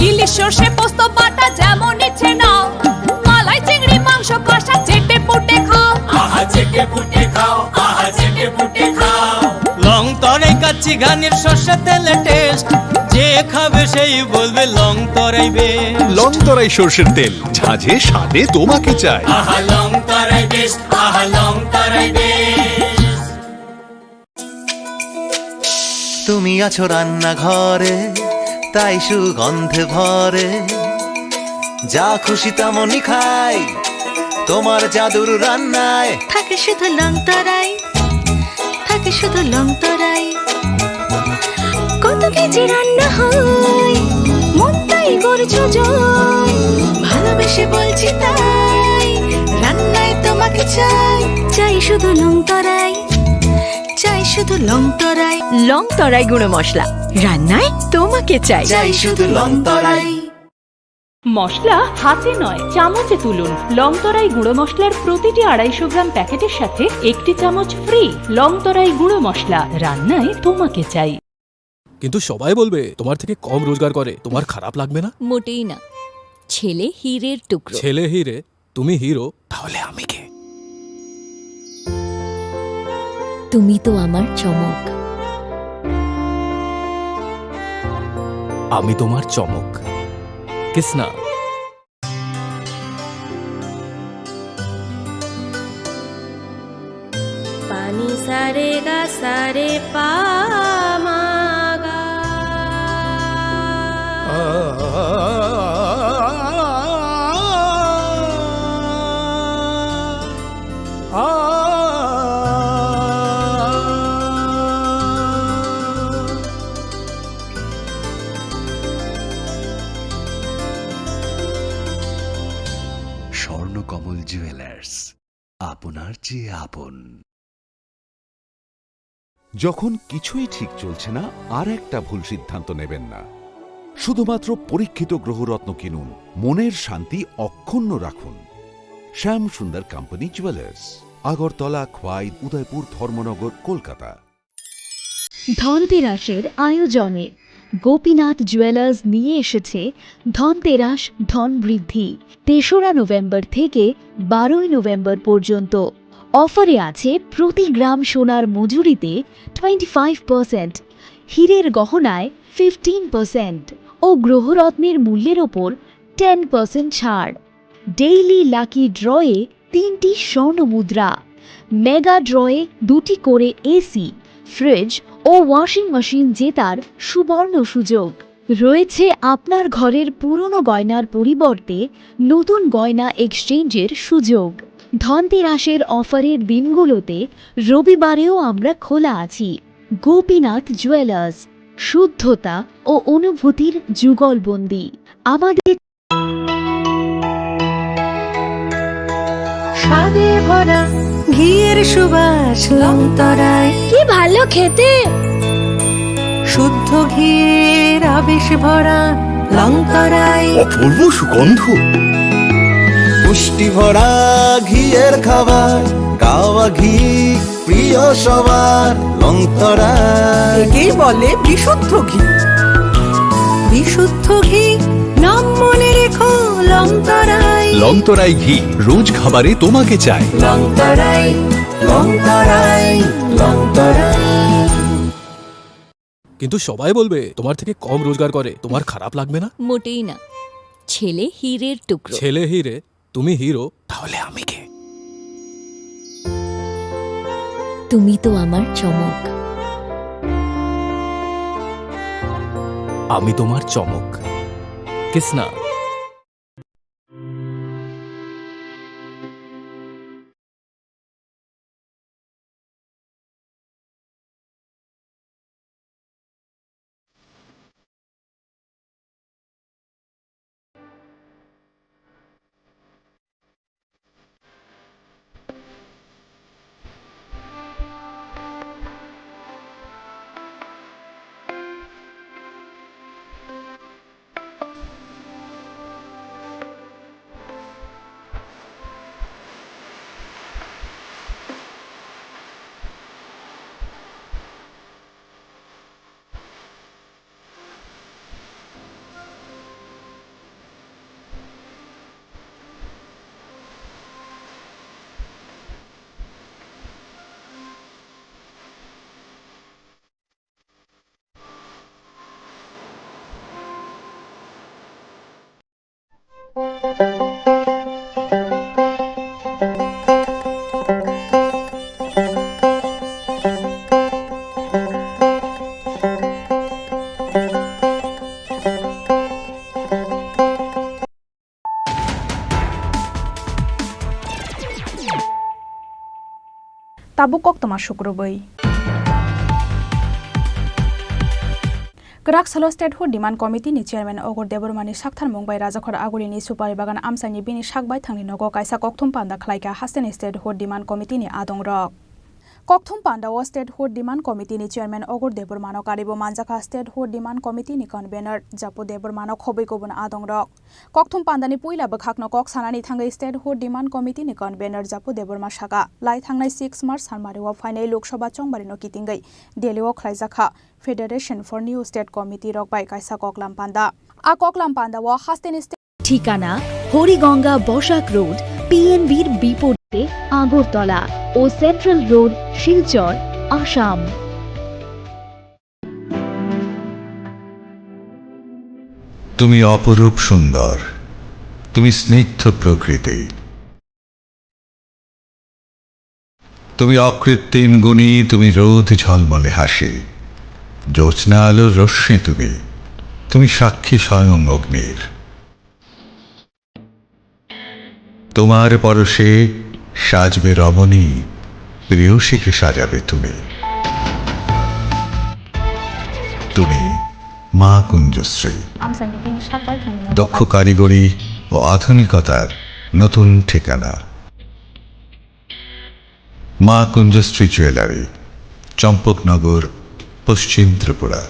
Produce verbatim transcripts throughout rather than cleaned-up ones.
ইলিশ সর্ষে পোস্ত বাটা যেমন ইচ্ছে নাও, মালাই চিংড়ি মাংস কষা চেটে পুটে খাও। আহা চেটে পুটে খাও, আহা চেটে পুটে খাও। লং তরাই কাচ্চি ঘানির সর্ষে তেলে টেস্ট, যে খাবে সেই বলবে লং তরাই বেস্ট। লং তরাই সর্ষের তেল, ঝাঁঝে স্বাদে তোমাকে চাই। আহা লং তরাই বেস্ট, আহা লং তরাই বেস্ট। তুমি আছো রান্নাঘরে, তাই সুগন্ধে ভরে। যা খুশি তেমনই খাই, তোমার জাদুর রান্নায়। থাকে শুধু লং তরাই, থাকে শুধু লং তরাই। কত কেজি রান্না হয়, মন তাই করছো জয়। ভালোবেসে বলছি তাই, রান্নায় তোমাকে চাই। চাই শুধু লং তরাই, চাই শুধু লং তরাই। লং তরাই গুঁড়ো মশলা, রান্নায় তোমাকে চাই। চাই শুধু লং তরাই। মশলা হাতে নয়, চামচে তুলুন। লং তরাই গুঁড়ো মশলার প্রতিটি আড়াইশো গ্রাম প্যাকেটের সাথে একটি চামচ ফ্রি। লং তরাই গুঁড়ো মশলা, রান্নায় তোমাকে চাই। কিন্তু সবাই বলবে তোমার থেকে কম রোজগার করে, তোমার খারাপ লাগবে না? মোটেই না। ছেলে হীরের টুকরো। ছেলে হীরে, তুমি হিরো, তাহলে আমি কে? তুমি তো আমার চমক। আমি তোমার চমক। কিসনা। পানি সারে গা সারে পা মা গা। স্বর্ণকমল জুয়েলার্স, আপনার চেয়ে আপন। যখন কিছুই ঠিক চলছে না, আর একটা ভুল সিদ্ধান্ত নেবেন না। শুধুমাত্র পরীক্ষিত গ্রহরত্ন কিনুন, মনের শান্তি অক্ষুণ্ণ রাখুন। শ্যাম সুন্দর কোম্পানি জুয়েলার্স, আগরতলা, খোয়াই, উদয়পুর, ধর্মনগর, কলকাতা। ধনতেরাসের আয়োজনে গোপীনাথ জুয়েলার্স নিয়ে এসেছে ধনতেরাস ধন বৃদ্ধি। তেসরা নভেম্বর থেকে বারোই নভেম্বর পর্যন্ত অফারে আছে প্রতি গ্রাম সোনার মজুরিতে টোয়েন্টি ফাইভ পার্সেন্ট, হীরের গহনায় ফিফটিন পার্সেন্ট ও গ্রহরত্নের মূল্যের ওপর টেন পার্সেন্ট ছাড়। ডেইলি লাকি ড্রয়ে তিনটি স্বর্ণ মুদ্রা, মেগা ড্রয়ে দুটি করে এসি, ফ্রিজ ও ওয়াশিং মেশিন জেতার সুবর্ণ সুযোগ। রয়েছে আপনার ঘরের পুরনো গয়নার পরিবর্তে নতুন গয়না এক্সচেঞ্জের সুযোগ। ধনতেরাসের অফারের দিনগুলোতে রবিবারেও আমরা খোলা আছি। গোপীনাথ জুয়েলার্স, শুদ্ধতা ও অনুভূতির যুগলবন্দি। আমাদের স্বাদে ভরা ঘিয়ের সুবাস লংতরায়। কি ভালো খেতে! শুদ্ধ ঘিয়ের আবেশ ভরা লংতরায়। অপূর্ব সুগন্ধ। পুষ্টি ভরা ঘিয়ের খাবার, গাওয়া ঘি প্রিয় সবার লংতরায়। একেই বলে বিশুদ্ধ ঘি। বিশুদ্ধ ঘি, নাম মনে রেখো লংতরায়। লংতরায় ঘি, রোজ খাবারে তোমাকে চাই। লংতরায়, লংতরায়, লংতরায়। কিন্তু সবাই বলবে তোমার থেকে কম রোজগার করে, তোমার খারাপ লাগবে না? মোটেই না। ছেলে হীরের টুকরো। ছেলে হীরে, তুমি হিরো, তাহলে আমি কে? তুমি তো আমার চমক। আমি তোমার চমক। Kisna. Tabuk koktwma sukrubwi. Kwrak salo Statehood Demand Committee ni Chairman Ogur Debbarma ni saktharmung bai Rajakhor Agulini Supari Bagan amchaini bini sak baithangni nogo kaisa kokthum panda khlaikha hasteni Statehood Demand Committee ni adongrok. Kokthum panda o Statehood Demand Committee ni Chairman Ogur Debbarma no karibo manjakha Statehood Demand Committee ni Convener Japu Debbarma no khobwi kubun adongrok. Kokthum pandani puila bwkhakno kok sanani thangwi Statehood Demand Committee ni Convener Japu Debbarma saka, lai thangnai six March sanmari o phainai Lok Sabha chongbarino kitingwi Delhi o khlaijakha Federation for New State Committee rok bai kaisa koklam panda. A koklam panda o hasteni state ঠিকানা, হরিগঙ্গা Basak road, পিএনবির বিপরীতে আগরতলা ও central road, Silchar, আসাম। তুমি অপরূপ সুন্দর, তুমি স্নিগ্ধ প্রকৃতি, তুমি অকৃত্রিম গুণী, তুমি রোদ ঝলমলে হাসি, জ্যোৎস্না আলোর রশ্মি তুমি, তুমি সাক্ষী স্বয়ং অগ্নির। তোমার পরশে সাজবে রমণী, প্রেয়সীকে সাজাবে তুমি। তুমি মা কুঞ্জশ্রী। দক্ষ কারিগরি ও আধুনিকতার নতুন ঠিকানা। মা কুঞ্জশ্রী জুয়েলারি, চম্পকনগর, পশ্চিম ত্রিপুরা।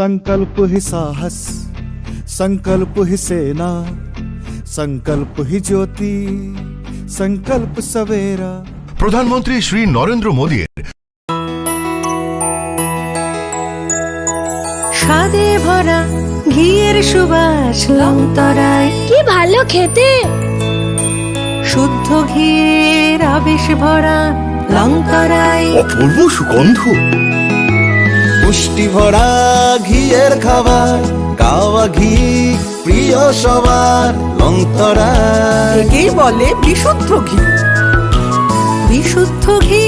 संकल्प ही साहस, संकल्प ही सेना, संकल्प ही ज्योति, संकल्प सवेरा। প্রধানমন্ত্রী শ্রী নরেন্দ্র মোদীর স্বাদে ভরা ঘিয়ের সুবাস লংতরাই। কি ভালো খেতে! শুদ্ধ ঘিয়ের আবেশ ভরা লংতরাই। অপূর্ব সুগন্ধ। পুষ্টি ভরা ঘিয়ের খাবার, গাওয়া ঘি প্রিয় সবার লংতরাই। একেই বলে বিশুদ্ধ ঘি। বিশুদ্ধ ঘি,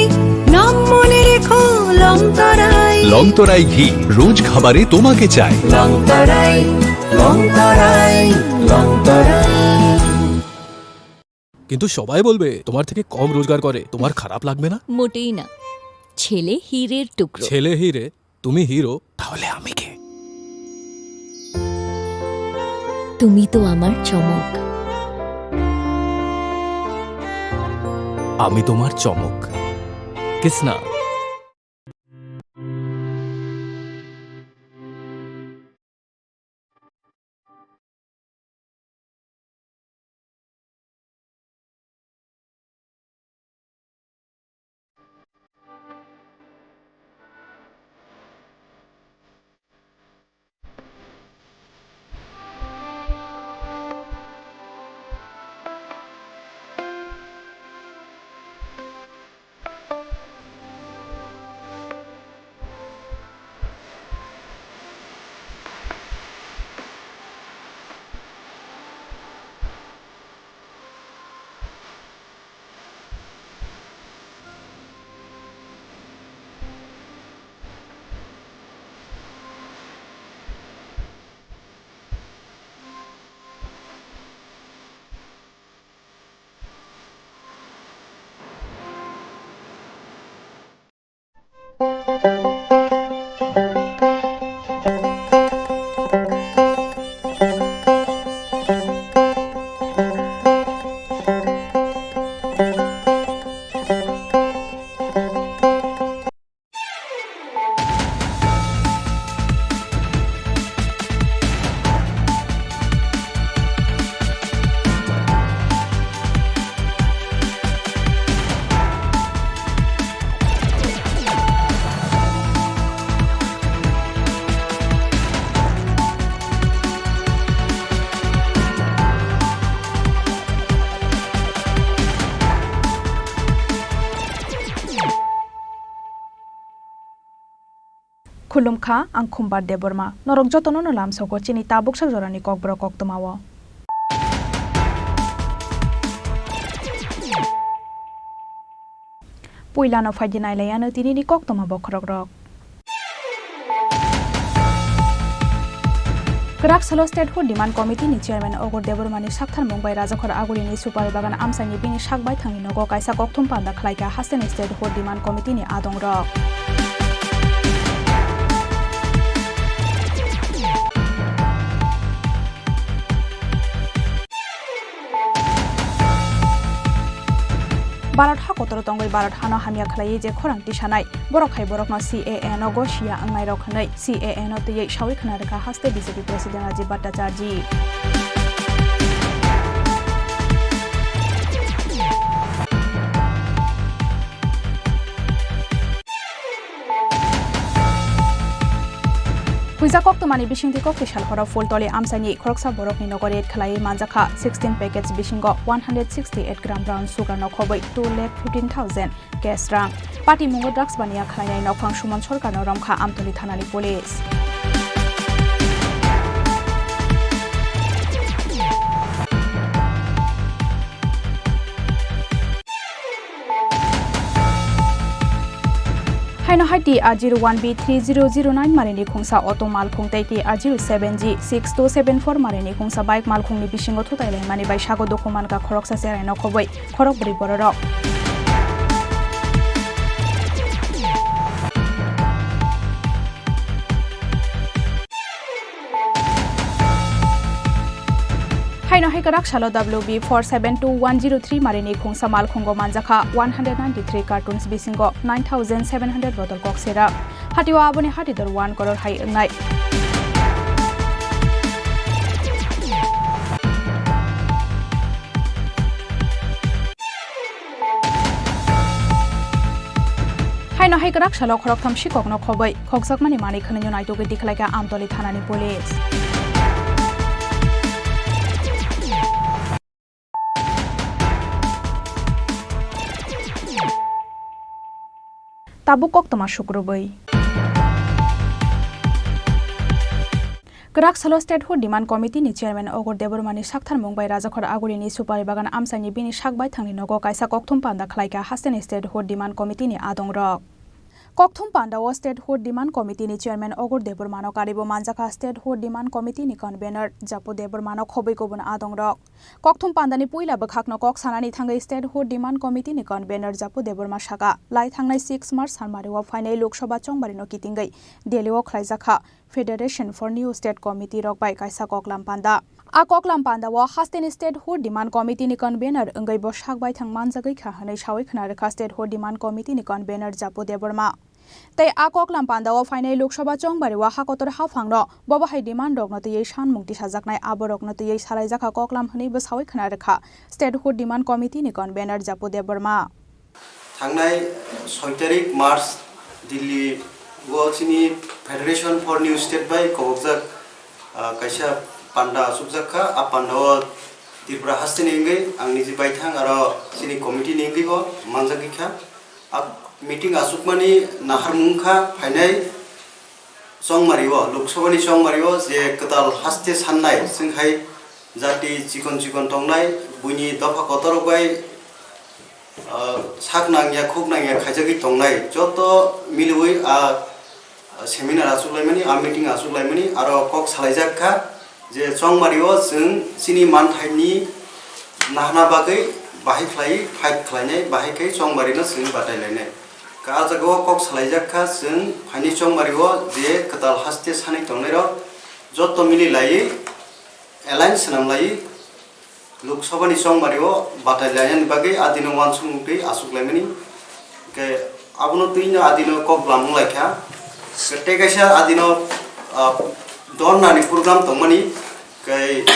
নাম মনে রেখো লংতরাই। লংতরাই ঘি, রোজ খাবারে তোমাকে চাই। লংতরাই, লংতরাই, লংতরাই। কিন্তু সবাই বলবে তোমার থেকে কম রোজগার করে, তোমার খারাপ লাগবে না? মোটেই না। ছেলে হীরের টুকরো। ছেলে হীরে, তুমি হিরো, তাহলে আমি কে? তুমি তো আমার চমক। আমি তোমার চমক। কিস না? Khulumkha, ang Khumbar Debbarma. Norok jotono no lamsogo chini tabuksa jorani kokborok koktwmao. Puilano phaidi nailaiano tinini koktwma bokhorokrok. Kwrak salo Statehood Demand Committee ni Chairman Ogur Debbarma ni saktharmung bai Rajakhor Agulini Supari Bagan amchaini bini sak baithangni nogo kaisa kokthum panda khlaikha hasteni Statehood Demand Committee ni adongrok. Bharat ha kotoro tongwi Bharat hano hamya khlaiwi je khorang tisanai, borok hai borokno C A A no gosiya wngnairok hwnwi C A A no twiwi sawi khna rwkha haste B J P President Rajib Bhattacharjee. Huijak koktwmani bisingtwi kokti sal horo Phultoli amchaini khoroksa borokni nogo raid khlaiwi manjakha sixteen packets bisingo one hundred sixty eight gram brown sugar no khobwi two lakh fifteen thousand cash rang. Patimungo drugs baniya khlainai nokphang Suman Sarkarno romkha Amtoli thanani police. Haino hai T R zero one B three zero zero nine marini khungsa auto malkhung tei T R zero seven G six two seven four marini khungsa bike malkhungni bisingo thutai laimani bai sago dukhu mankha khoroksa cherai no khobwi khorokbrwi bororok. Haino hai kwrak salo W B four seven two one zero three marini khungsa malkhungo manjakha one hundred ninety three cartons bisingo nine thousand seven hundred bottle kok serak. Hatio aboni hatidor one crore hai wngnai. Haino hai kwrak salo khoroktham sikokno khobwi khokjakmani manwi khwnwino naitugwi tikhlaikha Amtoli thanani police. Tabuk koktwma sukrubwi. Kwrak salo Statehood Demand Committee ni Chairman Ogur Debbarma ni saktharmung bai Rajakhor Agulini Supari Bagan amchaini bini sak baithangni nogo kaisa kokthum panda khlaikha hasteni Statehood Demand Committee ni adongrok. Kokthum pandao Statehood Demand Committee ni Chairman Ogur Debbarma no karibo manjakha Statehood Demand Committee ni Convener Japu Debbarma no khobwi kubun adongrok. Kokthum pandani puila bwkhakno kok sanani thangwi Statehood Demand Committee ni Convener Japu Debbarma saka, lai thangnai six March sanmario phainai Lok Sabha chongbarino kitingwi Delhi o khlaijakha Federation for New State Committee rok bai kaisa koklam panda. A koklam pandao hasteni Statehood Demand Committee ni Convener wngwi bo sak baithang manjagwi kha hwnwi sawi khna rwkha Statehood Demand Committee ni Convener Japu Debbarma. Tei a koklam pandao phainai Lok Sabha chongbario ha kotor haphangno bobo hai demand rokno twiwi sanmung tisajaknai aborokno twiwi salaijakha koklam hwnwi bwsawi khna rwkha Statehood Demand Committee ni Convener Japu Debbarma. Thangnai soi tarik March Delhi o chini Federation for New State bai kobokjak, ah, kaisa panda achukjak kha. A panda o Tripura haste ni wngwi ang niji baithang aro chini committee ni wngwi bo manjagwi kha. A meeting achukmani naharmung kha phainai chongmari o, Lok Sabha ni chongmari o je kwtal haste sannai chwng hai jati chikon chikon tongnai, buini dopha kotor rok bai, ah, sak nangya khuk nangya khaijagwi tongnai joto miliwi a seminar achuk laimani, a meeting achuk laimani, aro kok salaijak kha je chongmari o chwng chini manthaini nahana bagwi bahai khlai fight khlainai, bahai khe chongmari no chwng batai lainai. Ka, a jaga o kok salaijak kha chwng phaini chongmari o je kwtal haste sanwi tongnai rok joto mili laiwi alliance swnam laiwi Lok Sabha ni chongmari o batai lainani bagwi adino uansukmung twi achuk laimani. Hwnkhe abono twino adino kok bwlamung lai kha. Tei kaisa adino, ah, dorna ni program tongmani. Hwnkhe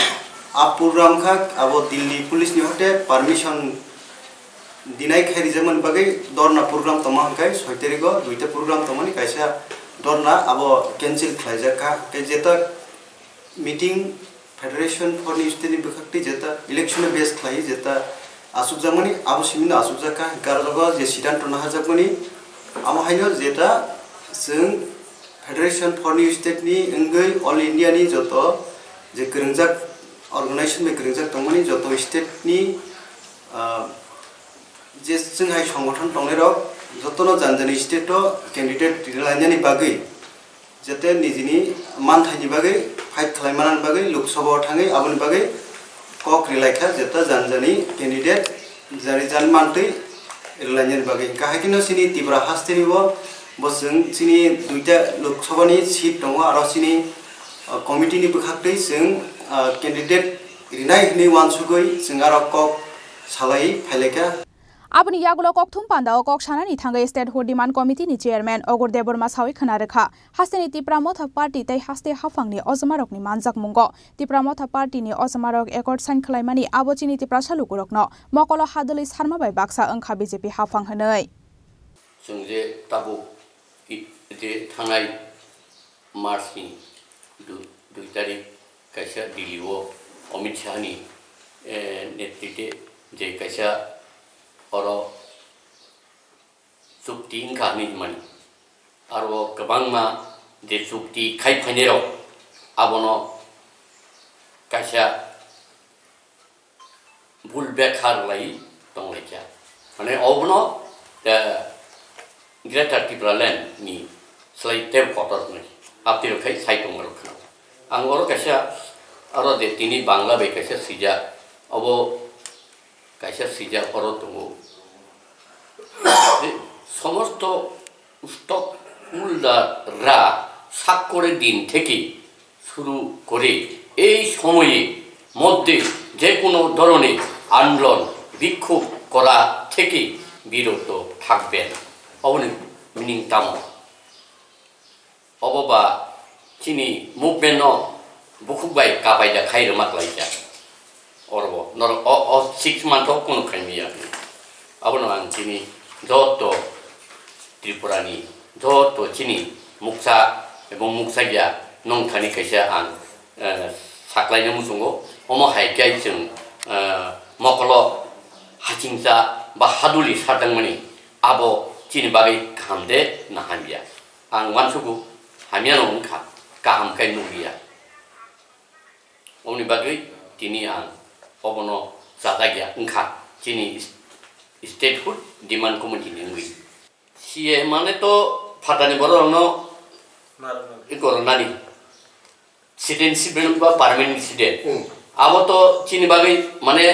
a program kha abo Delhi police ni hote permission dinai khai rijak mani bagwi dorna program tongma hwnkhe soi tarik o duita program tongmani, kaisa dorna abo cancel khlaijak kha. Hwnkhe jeta meeting Federation for New State ni bwkhak twi jeta election no base khlai jeta achukjakmani, abo simi no achukjak kha, hwnkhe aro jaga je siddhanto naharjakmani, amo haino jeta chwng Federation for New State ni wngwi All India ni joto je kwrwngjak organization bai kwrwngjak tongmani joto state ni, ah, je chwng hai songgothon tongnai rok jotono jani jani state o candidate rwlainani bagwi, jate nijini manthaini bagwi fight khlai manani bagwi Lok Sabha o thangwi aboni bagwi kok rwlaikha, jeta jani jani candidate jani jani mantwi rwlainani bagwi. Hwnkhe hai kheno chini Tripura hasteni bo, bo chwng chini duita Lok Sabha ni seat tongo, aro chini, ah, committee ni bwkhaktwi chwng, ah, candidate rinai hwnwi uansugwi chwng aro kok salai phailaikha. Aboni yagulo kokthum pandao kok sanani thangwi Statehood Demand Committee ni Chairman Ogur Debbarma sawi khwna rwkha, hasteni Tipra Motha Party tei haste haphangni ojomarokni manjakmungo Tipra Motha Party ni ojomarok accord sign khlaimani abo chini Tiprasa lukurokno mokolo hadwlwi sarma bai baksa wngkha B J P haphang hwnwi. Chwng je tabuk i-, je thangnai March ni du-, dui tarik kaisa Delhi o Amit Shah ni, eh, netrite je kaisa oro chukti wngkha hinwi hwnmani. Aro kwbangma je chukti khai phainairok abono kaisa bul bekha rwlai tonglaikha. Mane obono, eh, Greater Tipraland ni slai tei kotor hwnwi aptwi rok khai sai tongmarok khna. Ang oro kaisa aro je tini Bangla bai kaisa swijak, obo kaisa swijak oro tongo. Somosto উত্তক উল্লারা সাক্ষরে দিন থেকে শুরু করে এই সময়ে মধ্যে যে কোনো ধরনের আন্দোলন বিক্ষোভ করা থেকে বিরত থাকবেন। Oboni meaning tamo? Obo ba chini movement no bukhuk bai kapai da khai rwma klaijak. Oro bo norok o, o six month o kunu khai maya. Abono ang chini joto Tripura ni joto chini muksa ebong muksa ya nongthani kaisa ang, eh, saklaina muchungo. Omo hai khe chwng, eh, mokolo hachingsa ba haduli sardangmani abo chini bagwi kaham de na hamya. Ang uansugo hamyano wngkha, kaham khe nukliya. Oboni bagwi tini ang obono chajak ya wngkha, chini Statehood Demand Committee ni wngwi. C A mane to phatani bororokno iko rwnani. Citizenship ba permanent resident. Hmm. Abo to chini bagwi mane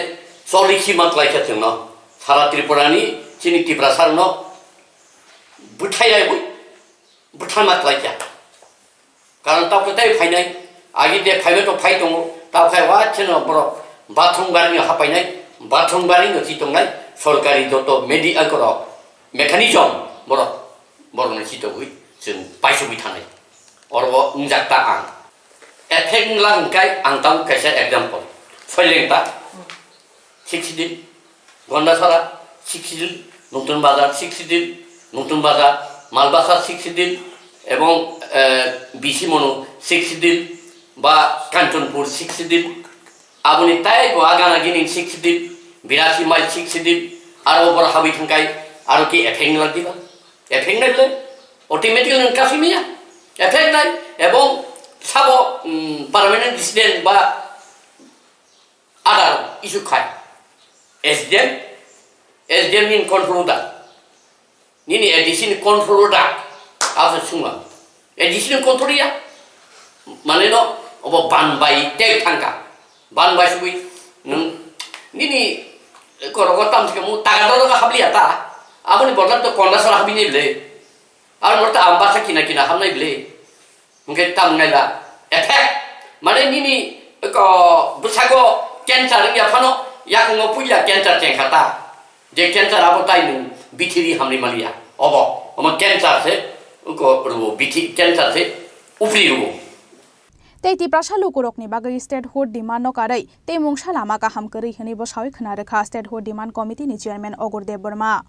choli khi ma klaikha chwngno. Sara Tripura ni chini Tiprasa rokno bwthai ai bwi bwthai ma klaikha. Karon tabuk tei phainai, agi de phaibai to phai tongo, tabuk khai wa cheno borok bathroom gari no hapainai, bathroom gari no chi tongnai, sorkari joto medi-, ah, korok mechanism borok, borok no chi togwi chwng paisugwi thanai. Oro bo wngjak ta ang. Effect wngla hwnkhe ang tabuk kaisa example. Soileng ta, sixty din, Gondasara sixty din, Nutun Bazar sixty din, Nutun Bazar, Malbasa sixty din, ebong, eh, Bisi Monu sixty din, ba Kanchanpur sixty din, aboni tei bo agana gini sixty din, Birasi Mile sixty din, aro bor habwi thangkai, aro ki effect wngla diba? Effect nai le, automatically nang kasi maya. Effect nai, ebong sabo, mm, permanent resident ba adar issue khai. S D M, S D M ni control da. Nini A D C ni control da. Asa sungla. A D C ni control ya. Mane no, obo ban bai tek thangka. Ban bai sugui. Nung, nini, korogo tam sike mu taga doro ga habliya ta. Aboni bodol to Kondasara habini le. Ar morta ambasa kina kina hamnai bwle. Hwnkhe tamo naila. Effect. Mane nini ko bwsago cancer wngya phano yakungo puila cancer chengkha ta. Je cancer abo tai nwng bithiri hamni maliya. Obo. Omo cancer se. Ko ruo bithi cancer se. Upri ruo. Tei Tiprasa lukurokni bagwi statehood demand no karwi tei mungsa lama kaham kwrwi hwnwi bo sawi khwna rwkha Statehood Demand Committee ni Chairman Ogur Debbarma.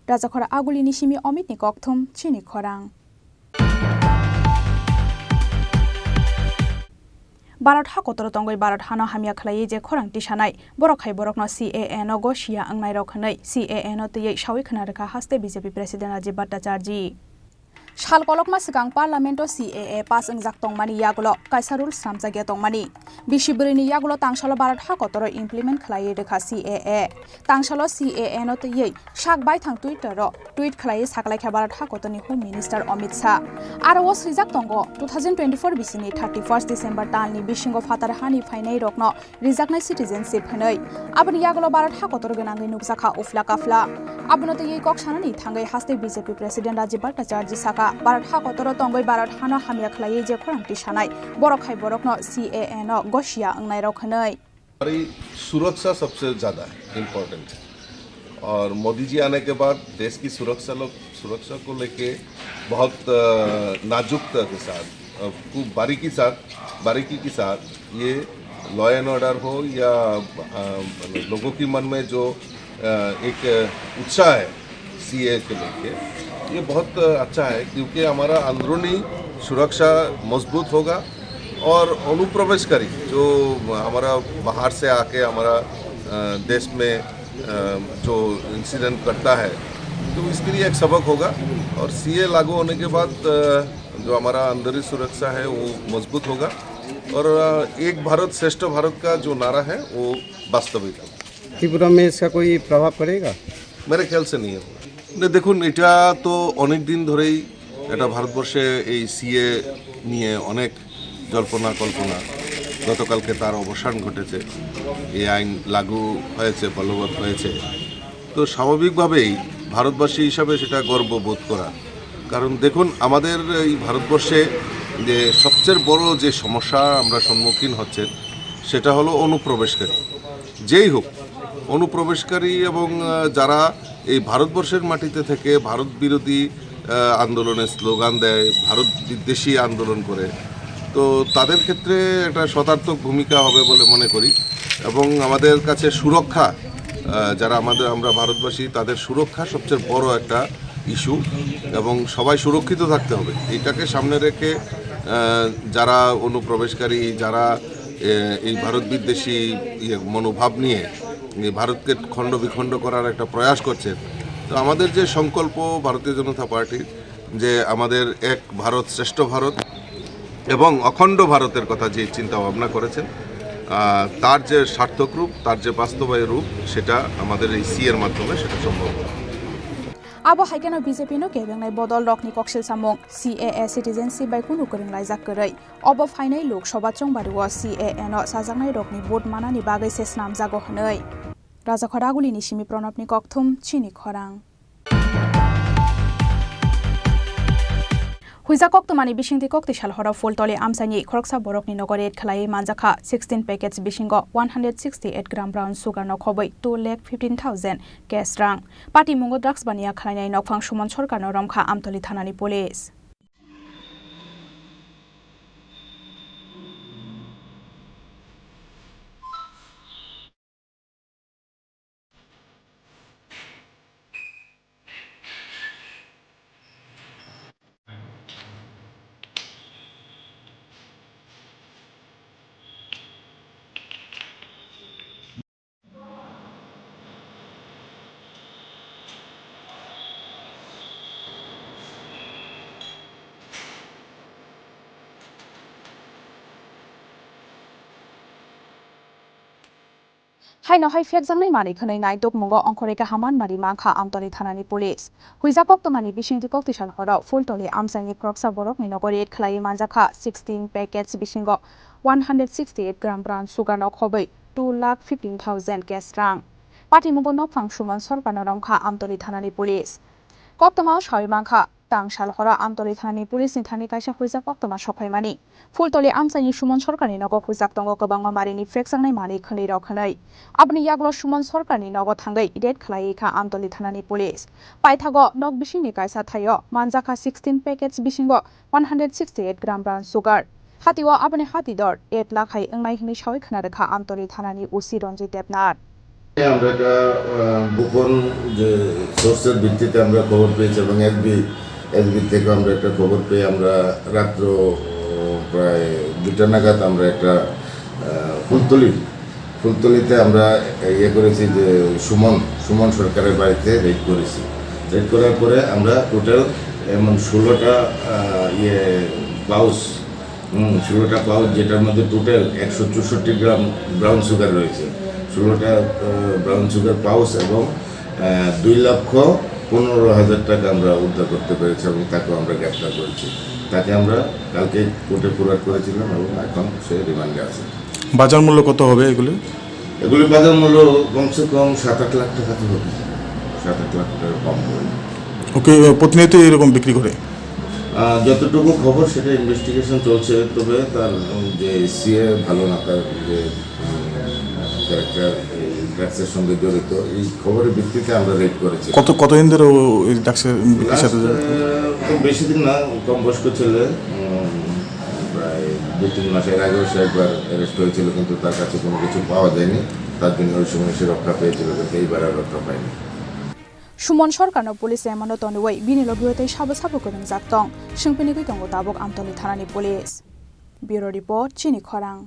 Rajakhor Agulini simi Omitni kokthum chini khorang. Bharat ha kotoro tongwi Bharat hano hamya khlaiwi je khorang tisanai, borok hai borokno C A A no gosia wngnairok hwnwi C A A no twiwi sawi khwna rwkha haste B J P President Rajib Bhattacharjee. Sal kolokma swkang Parliament-o C A A pass wngjak tongmani yagulo kaisa rule swnamjakya tongmani. Bisi bwrwini yagulo tangsalo Bharat ha kotoro implement khlaiwi rwkha C A A. Tangsalo C A A no twiwi sak baithang Twitter-o tweet khlaiwi saklaikha Bharat ha kotorni Home Minister Amit Shah. Aro o swijak tongo, two thousand twenty-four bisini thirty-first December talni bisingo phatar hani phainai rokno rijaknai citizenship hwnwi. Aboni yagulo Bharat ha kotor gwnangwi nukjakha ufla kafla. Abono twiwi kok sanani thangwi haste B J P President Rajib Bhattacharjee sakha, Bharat ha kotoro tongwi Bharat hano hamya khlaiwi je khorang tisanai, borok hai borokno C A A no gosia wngnairok hwnwi. हमारी सुरक्षा सबसे ज़्यादा इम्पोर्टेंट है। और मोदी जी आने के बाद देश की सुरक्षा लोग, सुरक्षा को लेके बहुत, अ, नाजुकता के साथ, अ, खूब बारीकी साथ, बारीकी के साथ ये लॉ एंड ऑर्डर हो या, अ, लोगों की मन में जो, अ, एक उत्साह है सीए के लेके, ये बहुत अच्छा है, क्योंकि हमारा अंदरूनी सुरक्षा मजबूत होगा और अनुप्रवेशकारी जो हमारा बाहर से आके हमारा, अ, देश में, अ, जो इंसिडेंट करता है, तो इसके लिए एक सबक होगा। और सीए लागू होने के बाद, अ, जो हमारा अंदरूनी सुरक्षा है, वो मजबूत होगा। और, अ, एक भारत श्रेष्ठ भारत का जो नारा है, वो वास्तवित होगा। त्रिपुरा में इसका कोई प्रभाव पड़ेगा? मेरे ख्याल से नहीं होगा। না, দেখুন, এটা তো অনেক দিন ধরেই এটা ভারতবর্ষে এই সিএ নিয়ে অনেক জল্পনা কল্পনা। গতকালকে তার অবসান ঘটেছে, এই আইন লাগু হয়েছে, বলবৎ হয়েছে। তো স্বাভাবিকভাবেই ভারতবাসী হিসাবে সেটা গর্ব বোধ করা। কারণ দেখুন, আমাদের এই ভারতবর্ষে যে সবচেয়ে বড় যে সমস্যা আমরা সম্মুখীন হচ্ছেন, সেটা হলো অনুপ্রবেশকারী। যেই হোক, অনুপ্রবেশকারী এবং, আহ, যারা এই ভারতবর্ষের মাটিতে থেকে ভারত বিরোধী, আহ, আন্দোলনের স্লোগান দেয়, ভারত বিদ্বেষী আন্দোলন করে, তো তাদের ক্ষেত্রে একটা শর্তার্থক ভূমিকা হবে বলে মনে করি। এবং আমাদের কাছে সুরক্ষা, আহ, যারা আমাদের, আমরা ভারতবাসী, তাদের সুরক্ষা সবচেয়ে বড় একটা ইস্যু এবং সবাই সুরক্ষিত থাকতে হবে। এটাকে সামনে রেখে, আহ, যারা অনুপ্রবেশকারী, যারা, এ, এই ভারত বিদ্বেষী ইয়ে মনোভাব নিয়ে এই ভারতকে খণ্ড বিখণ্ড করার একটা প্রয়াস করছেন, তো আমাদের যে সংকল্প ভারতীয় জনতা পার্টির, যে আমাদের এক ভারত শ্রেষ্ঠ ভারত এবং অখণ্ড ভারতের কথা যে চিন্তা ভাবনা করেছেন, আহ, তার যে সার্থক রূপ, তার যে বাস্তবায়ন রূপ, সেটা আমাদের এই সিএর মাধ্যমে সেটা সম্ভব হবে। Abo hai kheno B J P no kebengnai bodol rokni koksil samung C A A citizenship bai kunu kwrwng laijak kwrwi. Obo phainai Lok Sabha chongbario C A A no chajaknai rokni vote manani bagwi se snamjago hwnwi. Rajakhor Agulini simi Pranabni kokthum chini khorang. Huijak koktwmani bisingtwi koktwi sal horo Phultoli amchaini khoroksa borokni nogo raid khlaiwi manjakha sixteen packets bisingo one hundred sixty-eight gram brown sugar no khobwi two lakh fifteen thousand cash rang. Patimungo drugs baniya khlainai nokphang Suman Sarkarno romkha Amtoli thanani police. Haino hai phekjaknai manwi khwnwi nai tubmungo ongkhorwi kaham manmari mankha Amtoli thanani police. Huijak koktwmani bisingtwi koktwi sal horo Phultoli amchaini khoroksa borokni nogo raid khlaiwi manjakha sixteen packets bisingo one hundred sixty-eight gram brown sugar no khobwi two lakh fifteen thousand cash rang. Patimungo nokphang Suman Sarkarno romkha Amtoli thanani police. Koktwmao sawi mankha, tang sal horo Amtoli thanani police ni thani kaisa huijak koktwma sokphaimani. Phultoli amchaini Suman Sarkarni nogo huijak tongo kwbangma marini phekjaknai manwi khwnwi rok hwnwi. Aboni yagulo Suman Sarkarni nogo thangwi raid khlaiwi kha Amtoli thanani police. Paithago nok bisingni kaisa thaio manjakha sixteen packets bisingo one hundred sixty-eight gram brown sugar. Hatio aboni hati dor eight lakh hai wngnai hwnwi sawi khna rwkha Amtoli thanani O C Ranjit Debnath. আমরা একটা, আহ, গোপন যে সোর্সের ভিত্তিতে আমরা খবর পেয়েছি এবং এসবি, এসবি থেকে আমরা একটা খবর পেয়ে আমরা রাত্র, আহ, প্রায় দুইটা নাগাদ আমরা একটা, আহ, ফুলতলি ফুলতলিতে আমরা ইয়ে করেছি যে সুমন, সুমন সরকারের বাড়িতে রেড করেছি। রেড করার পরে আমরা টোটাল এমন ষোলোটা, আহ, ইয়ে, পাউচ, হুম, ষোলোটা পাউচ, যেটার মধ্যে টোটাল একশো চৌষট্টি গ্রাম ব্রাউন সুগার রয়েছে। ষোলোটা, আহ, ব্রাউন সুগার পাউচ এবং, আহ, দুই লক্ষ পনেরো হাজার টাকা আমরা উদ্ধার করতে পেরেছি এবং তাকেও আমরা গ্রেপ্তার করেছি। তাকে আমরা কালকে কোর্টে ফরওয়ার্ড করেছিলাম এবং এখন সে রিমান্ডে আছে। বাজার মূল্য কত হবে এগুলি? এগুলির বাজার মূল্য কমসে কম সাত আট লাখ টাকা তো হবে, সাত আট লাখ টাকা কম হবে। ওকে, প্রতিনিয়ত এরকম বিক্রি করে? আহ, যতটুকু খবর, সেটা ইনভেস্টিগেশন চলছে, তবে তার, উম, যে সিএ ভালো না, তার যে, উম, ক্যারেক্টার এই ড্রাগসের সঙ্গে জড়িত, এই খবরের ভিত্তিতে আমরা রেড করেছি। কত, কতদিন ধরে ও এই ড্রাগসের বিক্রির সাথে জড়িত? লাস্ট, আহ, খুব বেশি দিন না, কম বয়স্ক ছেলে, উম, প্রায় দু তিন মাস এর আগেও সে একবার অ্যারেস্ট হয়েছিল, কিন্তু তার কাছে কোনো কিছু পাওয়া যায়নি। তার জন্য ওই সময় সে রক্ষা পেয়েছিল, কিন্তু এইবার আর রক্ষা পায়নি। Sumon Sarkarno police remando tonwi bini logiyo tei sabo sabo kwrwngjak tong, swngphinigwi tongo tabuk Amtoli thanani police. Bureau report, Chini Khorang.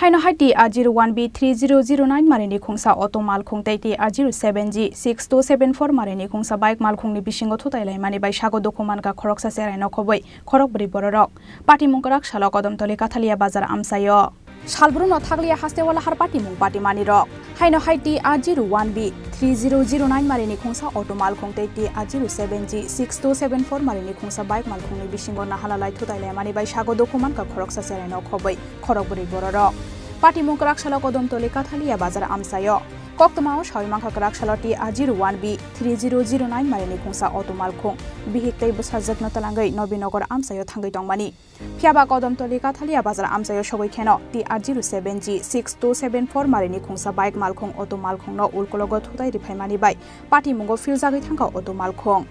Haino hai T R zero one B three zero zero nine marini khungsa auto malkhung tei T R zero seven G six two seven four marini khungsa bike malkhungni bisingo thutai laimani bai sago dukhu mankha khoroksa cherai nokhobwi khorokbwrwi bororok. Patimung kwrak salo Kodomtoli Kathalia bazar amchaio. Salbrumno thakliya haste wala har patimung patimani rok. Haino hai T R zero one B three zero zero nine marini khungsa auto malkhung tei T R zero seven G six two seven four marini khungsa bike malkhungni bisingo nahalalai thutai laimani bai sago dukhu mankha khoroksa cherai nokhobwi khorokbwrwi bororok. Patimung kwrak salo Kodomtoli Kathalia bazar amchaio. Koktwmao sawi mankha kwrak salo T R zero one B three zero zero nine marini khungsa auto malkhung bihik tei bwsajwkno twlangwi Nobinagar amchaio thangwi tongmani. Phiyaba Kodomtoli Kathalia bazar amchaio sogwi kheno T R zero seven G six two seven four marini khungsa bike malkhung auto malkhungno ulkologo thutai riphaimani bai patimungo philjagwi thangkha auto malkhung.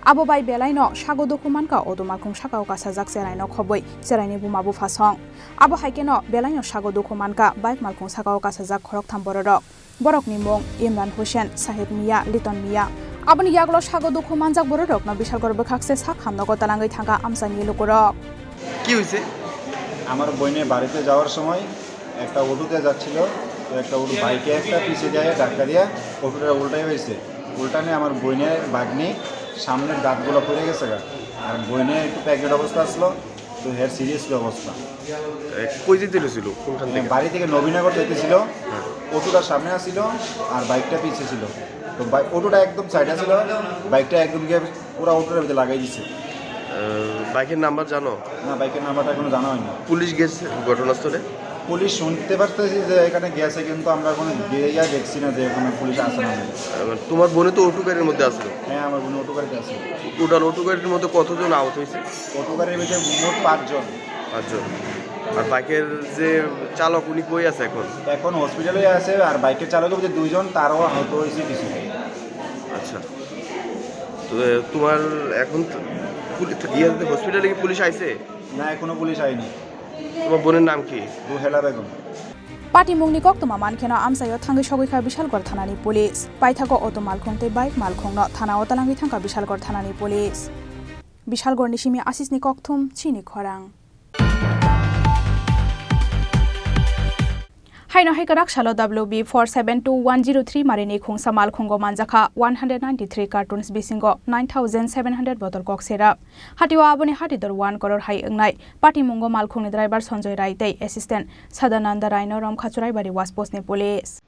Abo bai belaino sago dukhu mankha auto malkhung sakao kasajak cheraino khobwi cheraini buma buphasong. Abo hai kheno belaino sago dukhu mankha bike malkhung sakao kasajak khoroktham bororok. Borokni mung Imran Hussain, Sahid Mia, Liton Mia. Aboni yagulo sago dukhu manjak bororokno bisalgor bwkhakse sak hamnogo talangwi thangkha amchaini lukurok. কি হয়েছে? আমার বোনের বাড়িতে যাওয়ার সময় একটা অটোতে যাচ্ছিল, তো একটা অটো বাইকে একটা পিছে যায় ধাক্কা দিয়া অটোটা উল্টাই হয়েছে। উল্টানে আমার বোনের ভাগ্নি সামনের দাঁতগুলো পড়ে গেছে গা। আর বোনের একটু প্রেগনেন্ট অবস্থা আসলো, তো হের সিরিয়াসলি অবস্থা। এ, কই যেতে হয়েছিল? কোনখান হ্যাঁ, থেকে? বাড়ি থেকে নবীনগর যেতেছিল, হ্যাঁ। অটোটা সামনে আসছিল আর বাইকটা পিছে ছিল। তো বাই-, অটোটা একদম সাইডে ছিল, বাইকটা একদম গিয়ে পুরা অটোটার ভিতরে লাগাই দিছে। এ, বাইকের নাম্বার জানো? না, বাইকের নাম্বারটা এখনো জানা হয়নি। পুলিশ গেছে ঘটনাস্থলে? পুলিশ শুনতে পারতেছি যে এখানে গেছে, কিন্তু আমরা কোনো গিয়ে দেখছি না যে এখানে পুলিশ আছে না নেই। এ, তোমার বোনে তো অটো গাড়ির মধ্যে আছে। হ্যাঁ, আমার বোন অটো গাড়িতে আছে। টোটাল অটো গাড়ির মধ্যে কতজন আহত হয়েছে? অটো গাড়ির ভিতরে মোট পাঁচজন। পাঁচজন। আর বাইকের যে চালক, উনি কই আছে এখন? এখন হসপিটালে আছে, আর বাইকের চালকের ভিতরে দুইজন, তারাও আহত হয়েছে কিছু। আচ্ছা। তো, এ, তোমার এখন তো পুলি-, ইয়ে, হসপিটালে কি পুলিশ আইছে? না, এখনো পুলিশ আয়নি। তোমার বোনের নাম কি? রুহেলা Begum. Patimungni koktwma mankheno amchaio thangwi sogwikha Bisalgor thanani police. Paithago auto malkhung tei bike malkhungno thanao talangwi thangkha Bisalgor thanani police. Bisalgorni simi Asisni kokthum, Chini Khorang. Haino hai kwrak salo W B four seven two one zero three marini khungsa malkhungo manjakha one hundred ninety-three cartons bisingo nine thousand seven hundred bottle kok syrup. Hatio aboni hatidor one crore hai wngnai. Patimungo malkhungni driver Sanjoy Rai tei assistant Sadananda Raino romkha Churaibari Waspos ni police.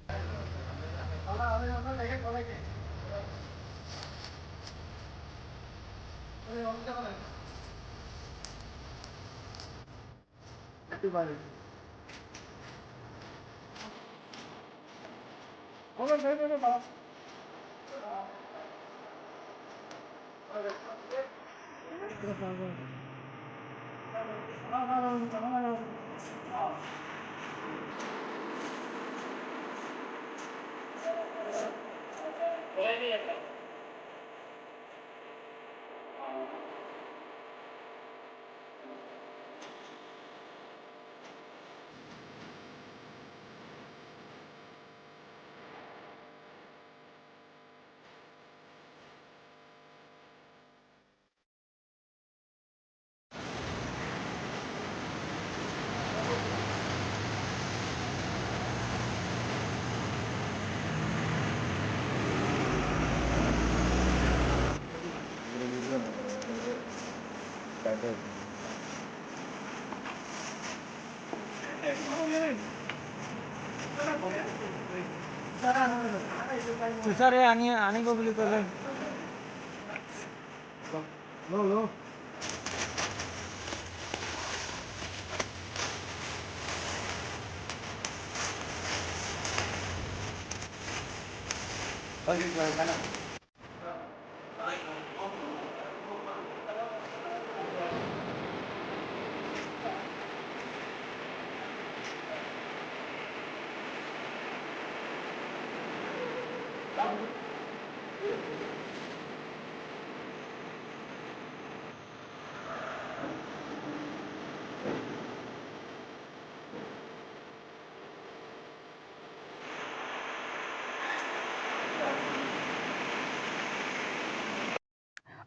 Sir, ani, ani ko bili ko. Lo, lo.